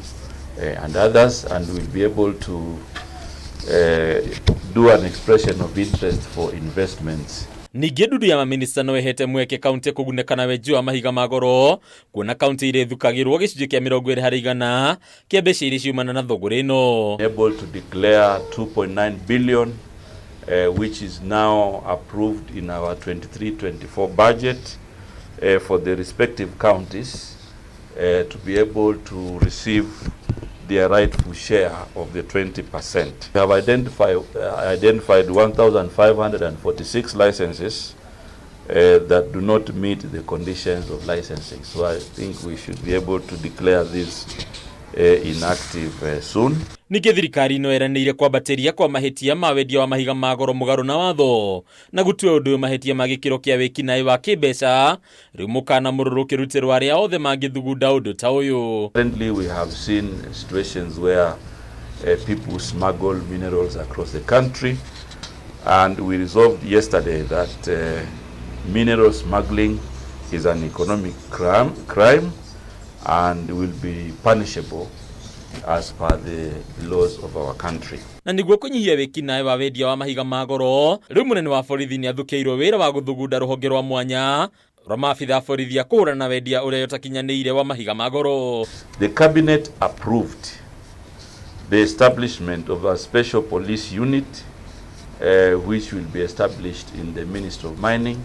H: and others, and we'll be able to do an expression of interest for investments.
G: Ningĩ ndundu ya maminista no ĩhete mweke kaunti kũgunĩka na wenji wa mahiga ma goro, kuona kaunti iria ithukagĩrwo gĩcunjĩ kĩa 20% kĩa mbeca iria ciumana na thũgũrĩ ĩno.
H: Able to declare 2.9 billion, which is now approved in our 23-24 budget for the respective counties to be able to receive their rightful share of the 20%. We have identified 1,546 licenses that do not meet the conditions of licensing. So I think we should be able to declare this inactive soon.
G: Ningĩ thirikari no ĩranĩire kwambatĩria kwa mahĩtia ma wendia wa mahiga ma goro mũgarũ na watho na gũtua ũndũ ũyũ mahĩtia ma gĩkĩro kĩa wĩkinaĩ wa kĩmbeca. Rĩu mũkana mũrũrũ ũkĩrutĩrwo arĩa othe mangĩthugunda ũndũ ta ũyũ.
H: Currently, we have seen situations where people smuggle minerals across the country, and we resolved yesterday that mineral smuggling is an economic crime and will be punishable as per the laws of our country.
G: Na nĩguo kũnyihia wĩkinaĩ wa wendia wa mahiga ma goro, rĩu mũnene wa borithi nĩ athukĩirwo wĩra wa gũthugunda rũhonge rwa mwanya rwa maabitha a borithi a kũhũrana na wendia ũrĩa ũtakinyanĩire wa mahiga ma goro.
H: The cabinet approved the establishment of a special police unit which will be established in the Ministry of Mining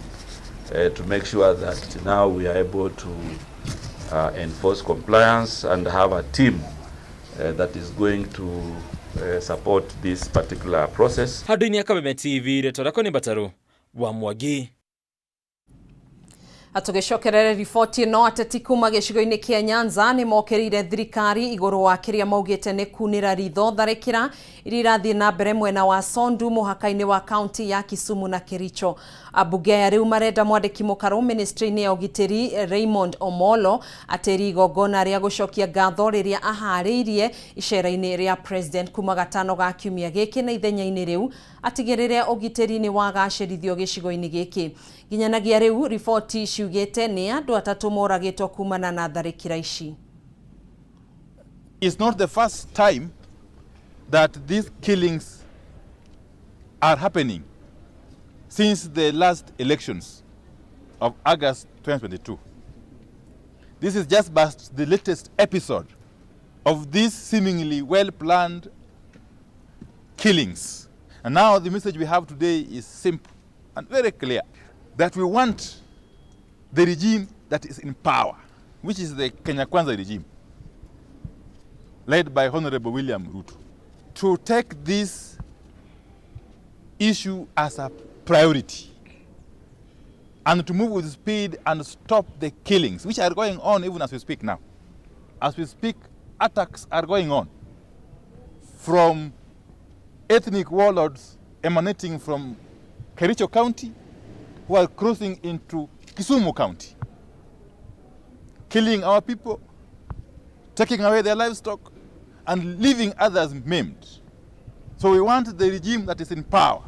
H: to make sure that now we are able to enforce compliance and have a team that is going to support this particular process.
G: Handũ-inĩ ya Kameme TV, rĩtwa rĩakwa nĩ Mbataru wa Mwangi.
B: Tũgĩcokerere riboti ĩno, ateti kuma gĩcigo-inĩ kĩa Nyanza nĩ mokĩrĩire thirikari igũrũ wa kĩrĩa maugĩte nĩ kunĩra ritho tharĩkĩra iria irathiĩ na mbere mwena wa Sondu, mũhaka-inĩ wa kaunti ya Kisumu na Kericho. Ambunge aya rĩu marenda mwandĩki mũkarũ ministry-inĩ ya ũgitĩri Raymond Omolo atĩri igongona rĩa gũcokia ngatho rĩrĩa aharĩirie icera-inĩ rĩa president kuma gatano ga kiumia gĩkĩ, na ithenya-inĩ rĩu atigĩrĩre ũgitĩri nĩ wagacĩrithio gĩcigo-inĩ gĩkĩ. Nginyanagia rĩu, riboti ciugĩte nĩ andũ 3 moragĩtwo kumana na tharĩkĩra ici.
I: It's not the first time that these killings are happening since the last elections of August 2022. This is just but the latest episode of these seemingly well-planned killings. And now the message we have today is simple and very clear, that we want the regime that is in power, which is the Kenya Kwanza regime, led by Honorable William Ruto, to take this issue as a priority and to move with speed and stop the killings, which are going on even as we speak now. As we speak, attacks are going on from ethnic warlords emanating from Kericho County who are crossing into Kisumu County, killing our people, taking away their livestock, and leaving others maimed. So we want the regime that is in power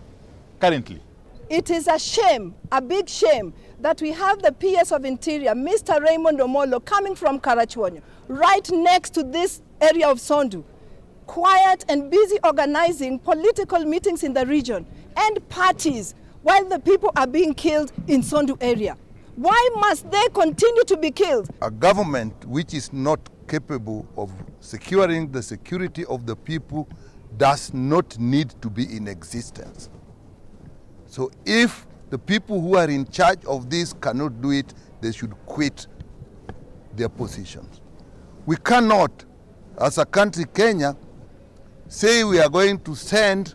I: currently.
J: It is a shame, a big shame, that we have the PS of Interior, Mr. Raymond Omolo, coming from Karachuonyo, right next to this area of Sondu, quiet and busy organizing political meetings in the region and parties while the people are being killed in Sondu area. Why must they continue to be killed?
K: A government which is not capable of securing the security of the people does not need to be in existence. So if the people who are in charge of this cannot do it, they should quit their positions. We cannot, as a country, Kenya, say we are going to send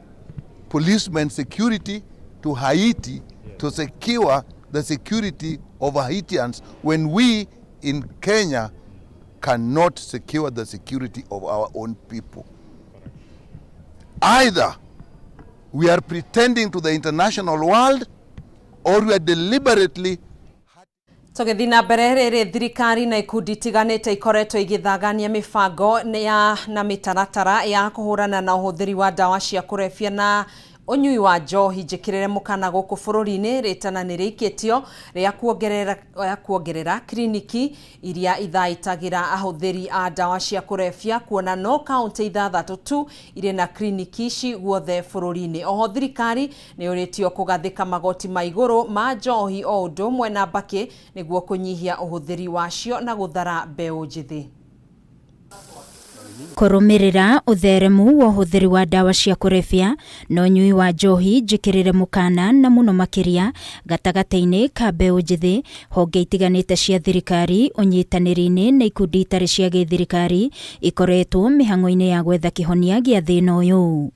K: policemen security to Haiti to secure the security of Haitians when we in Kenya cannot secure the security of our own people. Either we are pretending to the international world or we are deliberately
B: Tũgĩthiĩ na mbere, rĩrĩ thirikari na ikundi itiganĩte ikoretwo igĩthagania mĩbango ya na mĩtaratara ya kũhũrana na ũhũthĩri wa ndawa cia kũrebia na Ũnyui wa njohi njĩkĩrĩre mũkana gũkũ bũrũri-inĩ rĩtana nĩ rĩikĩtio rĩa kuongerera kiriniki iria ithaitagĩra ahũthĩri a ndawa cia kũrebia kuona no kaunti 6 tu irĩ na kiriniki ici guothe bũrũri-inĩ. Oho thirikari nĩ yũrĩtio kũgathĩka magoti ma igũrũ ma njohi o ũndũ ũmwe na mbakĩ nĩguo kũnyihia ũhũthĩri wacio na gũthara mbeũ njĩthĩ.
L: Kũrũmĩrĩra ũtheremu wa ũhũthĩri wa ndawa cia kũrebia na ũnyui wa njohi njĩkĩrĩre mũkana na mũno makĩria gatagatĩ-inĩ ka mbeũ njĩthĩ, honge itiganĩte cia thirikari, ũnyitanĩri-inĩ na ikundi itarĩ cia gĩthirikari ikoretwo mĩhang'o-inĩ ya gwetha kĩhonia gĩa thĩna ũyũ.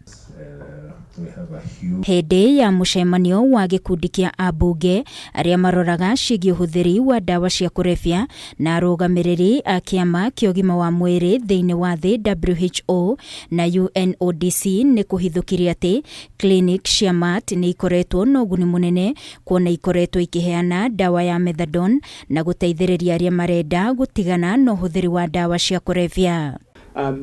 L: Hĩndĩ ya mũcemanio wa gĩkundi kĩa ambunge arĩa maroraga ciĩgiĩ ũhũthĩri wa ndawa cia kũrebia na arũgamĩrĩri a kĩama kĩa ũgima wa mwĩrĩ thĩinĩ wa thĩ WHO na UNODC nĩ kũhithũkirie atĩ clinic cia MAT nĩ ikoretwo na ũguni mũnene kuona ikoretwo ikĩheana ndawa ya methadone na gũteithĩrĩria arĩa marenda gũtigana na ũhũthĩri wa ndawa cia kũrebia.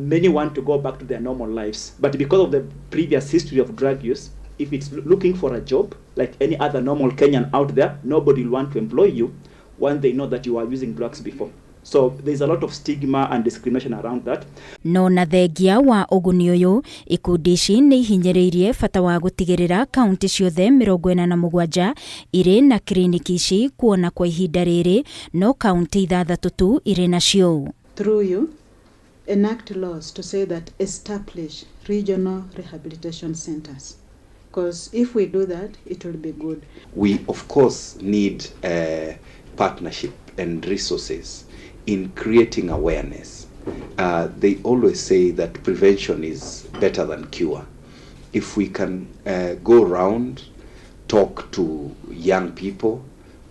M: Many want to go back to their normal lives, but because of the previous history of drug use, if it's looking for a job, like any other normal Kenyan out there, nobody will want to employ you when they know that you are using drugs before. So there's a lot of stigma and discrimination around that.
L: No na thengia wa ũguni ũyũ, ikundi ici nĩ ihinyĩrĩirie bata wa gũtigĩrĩra kaunti ciothe 47 irĩ na kiriniki ici kuona kwa ihinda rĩrĩ no kaunti 6 tu irĩ nacio.
N: Through you, enact laws to say that establish regional rehabilitation centers. Because if we do that, it will be good.
P: We, of course, need partnership and resources in creating awareness. They always say that prevention is better than cure. If we can go round, talk to young people,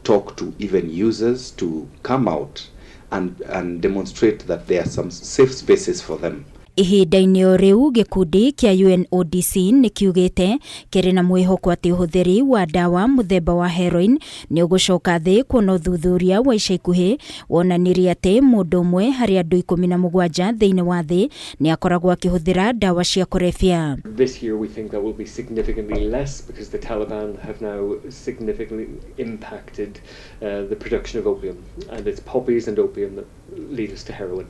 P: talk to even users to come out and demonstrate that there are some safe spaces for them.
L: Ihinda-inĩ o rĩu gĩkundi kĩa UNODC nĩ kiugĩte kĩrĩ na mwĩhoko atĩ ũhũthĩri wa ndawa mũthemba wa heroin nĩ ũgũcoka thĩ kuona ũthuthuria wa ica ikuhĩ wonanirie atĩ mũndũ ũmwe harĩ andũ 17 thĩinĩ wa thĩ nĩ akoragwo akĩhũthĩra ndawa cia kũrebia.
Y: This year we think that will be significantly less because the Taliban have now significantly impacted the production of opium, and it's poppies and opium that lead us to heroin.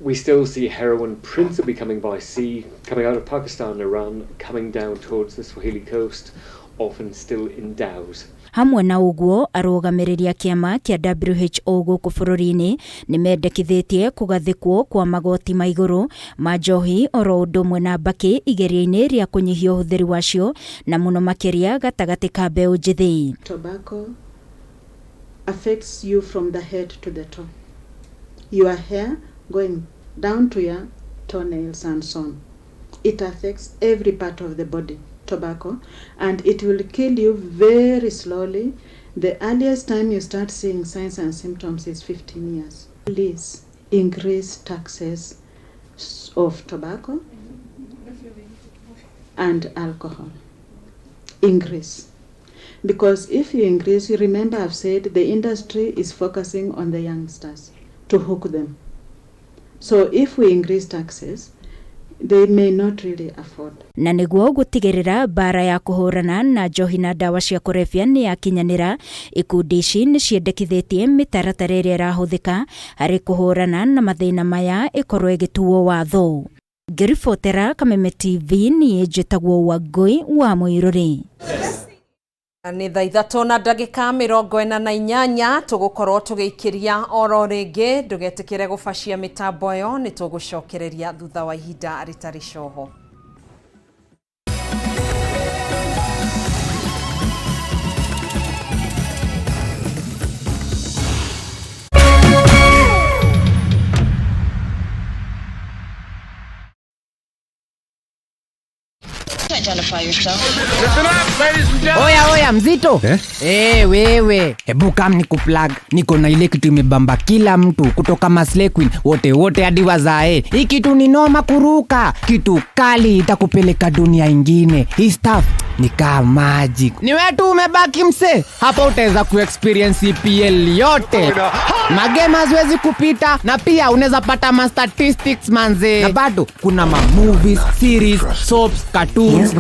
Y: We still see heroin principally coming by sea, coming out of Pakistan, Iran, coming down towards the Swahili coast, often still in dhows.
L: Hamwe na ũguo arũgamĩrĩri a kĩama kĩa WHO gũkũ bũrũri-inĩ nĩ mendekithĩtie kũgathĩkwo kwa magoti ma igũrũ ma njohi oro ũndũ ũmwe na mbakĩ igeria-inĩ rĩa kũnyihia ũhũthĩri wacio na mũno makĩria gatagatĩ ka mbeũ njĩthĩ.
N: Tobacco affects you from the head to the toe. Your hair going down to your toenails and so on. It affects every part of the body, tobacco, and it will kill you very slowly. The earliest time you start seeing signs and symptoms is 15 years. Please increase taxes of tobacco and alcohol. Increase. Because if you increase, you remember I've said the industry is focusing on the youngsters to hook them. So if we increase taxes, they may not really afford.
L: Na nĩguo gũtigĩrĩra mbara ya kũhũrana na njohi na ndawa cia kũrebia nĩ yakinyanĩra, ikundi ici nĩ ciendekithĩtie mĩtaratara ĩrĩa ĩrahũthĩka harĩ kũhũrana na mathĩna maya ĩkorwo ĩgĩtuo watho. Ngĩribotera Kameme TV niĩ njĩtagwo Wangũi wa Mũirũrĩ.
B: Nĩ thaa 3:48 tũgũkorwo tũgĩikĩria oro rĩngĩ, ndũgetĩkĩre gũbacia mĩtambo ĩyo, nĩ tũgũcokereria thutha wa ihinda rĩtarĩ coho.
O: Identify yourself.
Q: Oya oya mzito eh? Hey, wewe hebu kam ni kuplug niko na ile kitu imebamba kila mtu kutoka Maslay Queen wote wote hadi wazae. Hii kitu ni noma kuruka, kitu kali itakupeleka dunia ingine. Hii stuff ni kama magic. Ni wewe tu umebaki mse, hapa utaweza kuexperience EPL yote. Magema haziwezi kupita na pia unaweza pata ma statistics manze, na bado kuna ma movies, series, soaps, cartoons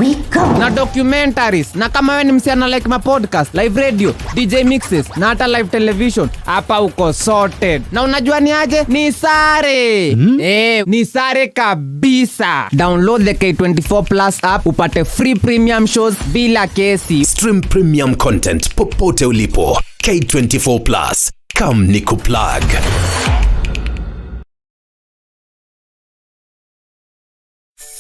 Q: na documentaries. Na kama wewe ni msichana like ma podcast, live radio, DJ mixes na hata live television, hapa uko sorted. Na unajua ni aje? Ni sare. Ni sare kabisa. Download the K24 Plus app upate free premium shows bila kesi.
R: Stream premium content popote ulipo. K24 Plus. Come nikuplug.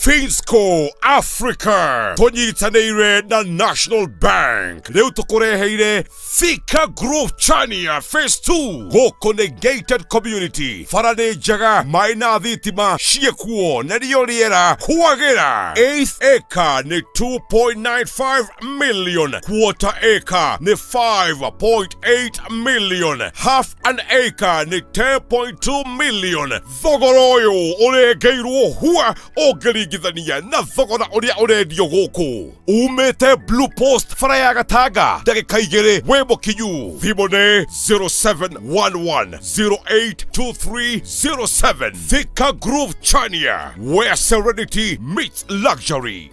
X: Finsco Africa tũnyitanĩire na National Bank rĩu tũkũreheire Thika Grove Chania Phase 2 gũkũ nĩ gated community bara nĩ njega maĩ na thitima ciĩkuo na rĩo rĩera kwagĩra eighth acre nĩ 2.95 million quarter acre nĩ 5.8 million half an acre nĩ 10.2 million thogora ũyũ ũrengeirwo hua ũngĩringithania na thogora ũrĩa ũrendio gũkũ umĩte Blue Post bara ya Gatanga ndagĩka igĩrĩ wĩ mũkinyu thimũ nĩ 0711082307 Thika Groove Chania where serenity meets luxury.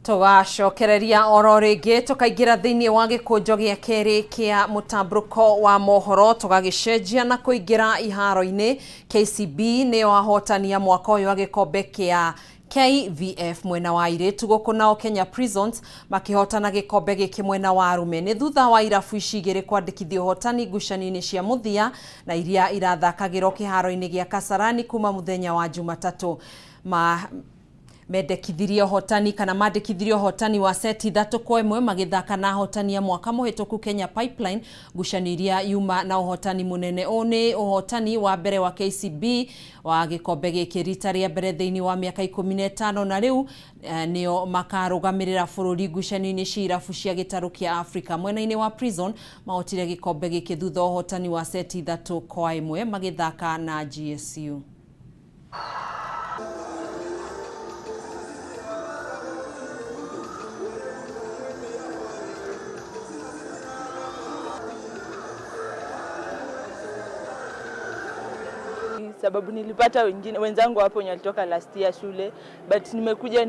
B: Tũgacokereria oro rĩngĩ tũkaingĩra thĩinĩ wa gĩkũnjo gĩa kerĩ kĩa mũtambũrũko wa mohoro tũgagĩcenjia na kũingĩra iharo-inĩ. KCB nĩyo ahotani a mwaka ũyũ wa gĩkombe kĩa KVF mwena wa airĩtu gũkũ nao Kenya Prisons makĩhotana gĩkombe gĩkĩ mwena wa arũme. Nĩ thutha wa irabu ici igĩrĩ kwandĩkithia ũhotani ngucanio-inĩ cia mũthia na iria irathakagĩrwo kĩharo-inĩ gĩa Kasarani kuma mũthenya wa Jumatatũ. Mendekithirie ũhotani kana mandĩkithirie ũhotani wa seti 3-1 magĩthaka na ahotani a mwaka mũhĩtũku Kenya Pipeline ngucanio iria yuma na ũhotani mũnene. Ũũ nĩ ũhotani wa mbere wa KCB wa gĩkombe gĩkĩ rita rĩa mbere thĩinĩ wa mĩaka 15 na rĩu nĩo makarũgamĩrĩra bũrũri ngucanio-inĩ cia irabu cia gĩtarũ kĩa Afrika. Mwena-inĩ wa Prison mahotire gĩkombe gĩkĩ thutha wa ũhotani wa seti 3-1 magĩthaka na GSU.
T: Sababu nilipata wengine wenzangu hapo wenye walitoka last year shule, but nimekuja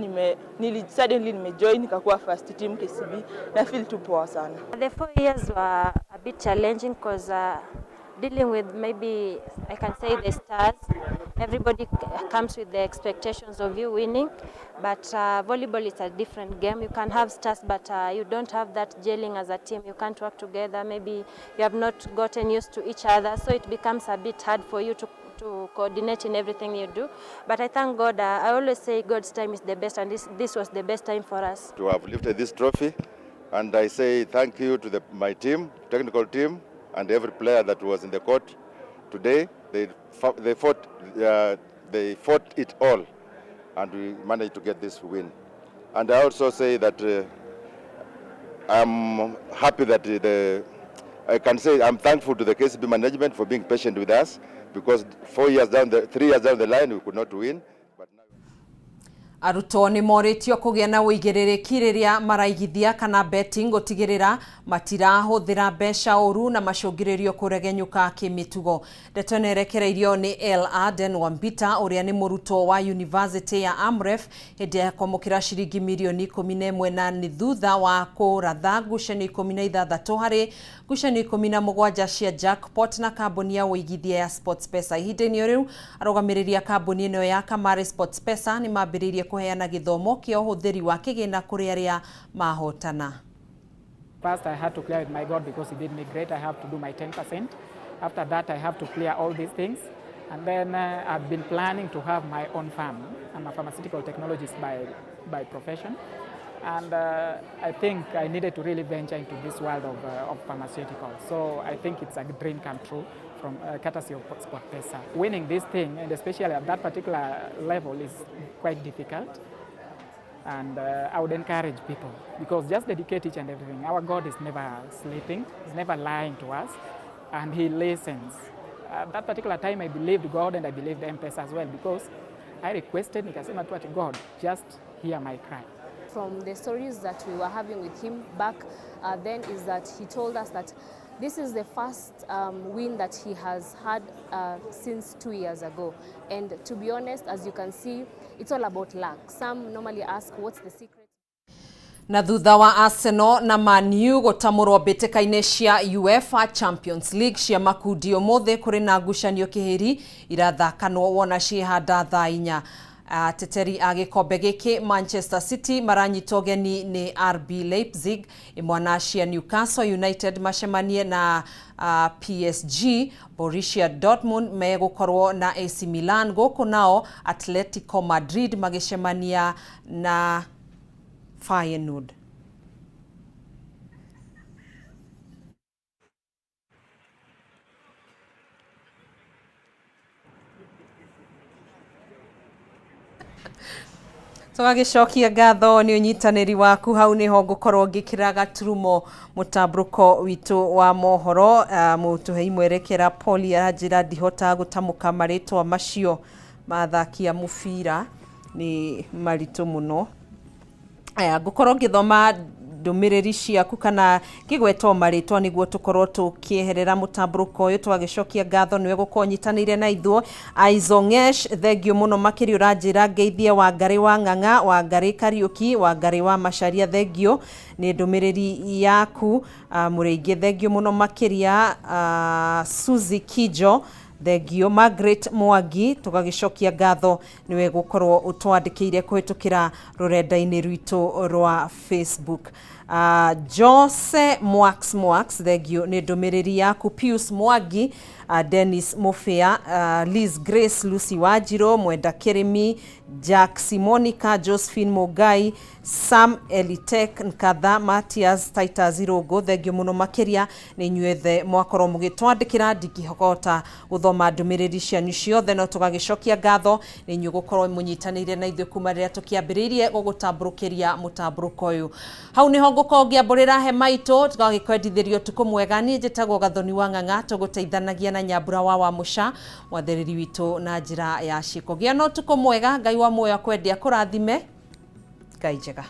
T: suddenly nimejoin nikakuwa first team KCB na feel tu poa sana.
U: The 4 years were a bit challenging because dealing with maybe I can say the stars, everybody comes with the expectations of you winning, but volleyball is a different game. You can have stars, but you don't have that gelling as a team. You can't work together. Maybe you have not gotten used to each other, so it becomes a bit hard for you to coordinate in everything you do. But I thank God. I always say God's time is the best, and this was the best time for us.
Z: To have lifted this trophy, and I say thank you to my team, technical team, and every player that was in the court today. They fought it all, and we managed to get this win. And I also say that I'm happy that I can say I'm thankful to the KCB management for being patient with us, because 3 years down the line we could not win.
B: Arutwo nĩ morĩtio kũgĩa na ũigĩrĩrĩki rĩrĩa maraigithia kana betting gũtigĩrĩra matirahũthĩra mbeca ũru na macũngĩrĩrio kũregenyũka kĩmĩtugo. Ndeto ĩno ĩrekereirio nĩ L Aden Wambita ũrĩa nĩ mũrutwo wa University ya Amref hĩndĩ ya kwamũkĩra ciringi mirioni 11 na nĩ thutha wa kũratha ngucanio 16 harĩ ngucanio 17 cia jackpot na kambuni ya ũigithia ya SportPesa. Ihinda-inĩ o rĩu arũgamĩrĩri a kambuni ĩno ya Kamari SportPesa nĩ mambĩrĩirie kũheana gĩthomo kĩa ũhũthĩri wa kĩgĩna kũrĩ arĩa mahotana.
A: First, I had to clear with my God because He did me great. I have to do my 10%. After that, I have to clear all these things. And then I've been planning to have my own farm. I'm a pharmaceutical technologist by profession. And I think I needed to really venture into this world of pharmaceuticals. So I think it's a dream come true from courtesy of SportPesa. Winning this thing, and especially at that particular level, is quite difficult. And I would encourage people, because just dedicate each and everything. Our God is never sleeping, He's never lying to us, and He listens. At that particular time, I believed God and I believed M-Pesa as well, because I requested, nikasema tu ati God, just hear my cry.
C: From the stories that we were having with him back then is that he told us that this is the first win that he has had since 2 years ago. And to be honest, as you can see, it's all about luck. Some normally ask, what's the secret?
B: Na thutha wa Arsenal na Man U gũtamũrwo mbĩtĩka-inĩ cia UEFA Champions League cia makundi, ũmũthĩ kũrĩ na ngucanio kĩhĩri irathakanwo wona ciĩhanda thaa 4. Ateteri a gĩkombe gĩkĩ Manchester City maranyitwo ũgeni nĩ RB Leipzig, imwana cia Newcastle United macemanie na PSG, Borussia Dortmund megũkorwo na AC Milan, gũkũ nao Atletico Madrid magĩcemania na Feyenoord. Tũgagĩcokia ngatho nĩ ũnyitanĩri waku. Hau nĩho ngũkorwo ngĩkĩra gaturumo mũtambũrũko witũ wa mohoro. Mũtũhei mwerekera Poli aranjĩra ndihota gũtamũka marĩtwa macio ma athaki a mũbira, nĩ maritũ mũno. Aya, ngũkorwo ngĩthoma ndũmĩrĩri ciaku kana ngĩgwetwo marĩtwa nĩguo tũkorwo tũkĩeherera mũtambũrũko ũyũ. Twagĩcokia ngatho nĩwe gũkorwo nyitanĩire na ithuo. Aizongesh, thengio mũno makĩria. Ũranjĩra ngeithie Wangarĩ wa Ng'ang'a, Wangarĩ Kariũki, Wangarĩ wa Macharia, thengio nĩ ndũmĩrĩri yaku. Mũrĩingĩ, thengio mũno makĩria. Suzy Kijo, thengio. Margaret Mwangi, tũgagĩcokia ngatho nĩwe gũkorwo ũtwandĩkĩire kũhĩtũkĩra rũrenda-inĩ rwitũ rwa Facebook. Jose Mwax Mwax, thengio nĩ ndũmĩrĩri yaku. Pius Mwangi, Dennis Mufia, Liz Grace, Lucy Wanjirũ, Mwenda Kĩrĩmi, Jack Simonica, Josephine Mugai, Sam Elitek Nkatha, Matias Titus Irũngũ, thengio mũno makĩria nĩ inyuothe mwakorwo mũgĩtwandĩkĩra. Ndingĩhota gũthoma ndũmĩrĩri cianyu ciothe, no tũgagĩcokia ngatho nĩ inyuĩ gũkorwo mũnyitanĩire na ithuĩ kuma rĩrĩa tũkĩambĩrĩirie gũgũtambũrũkĩria mũtambũrũko ũyũ. Hau nĩho ngũkorwo ngĩambũrĩra hema itũ, tũgagĩkwendithĩria ũtukũ mwega. Niĩ njĩtagwo Gathoni wa Ng'ang'a, tũgũteithanagia na Nyambura wa Wamũca, mwathĩrĩri witũ na njĩra ya ciĩko. Gĩa na ũtukũ mwega. Ngai wa muoyo akwende akũrathime. Ngai njega.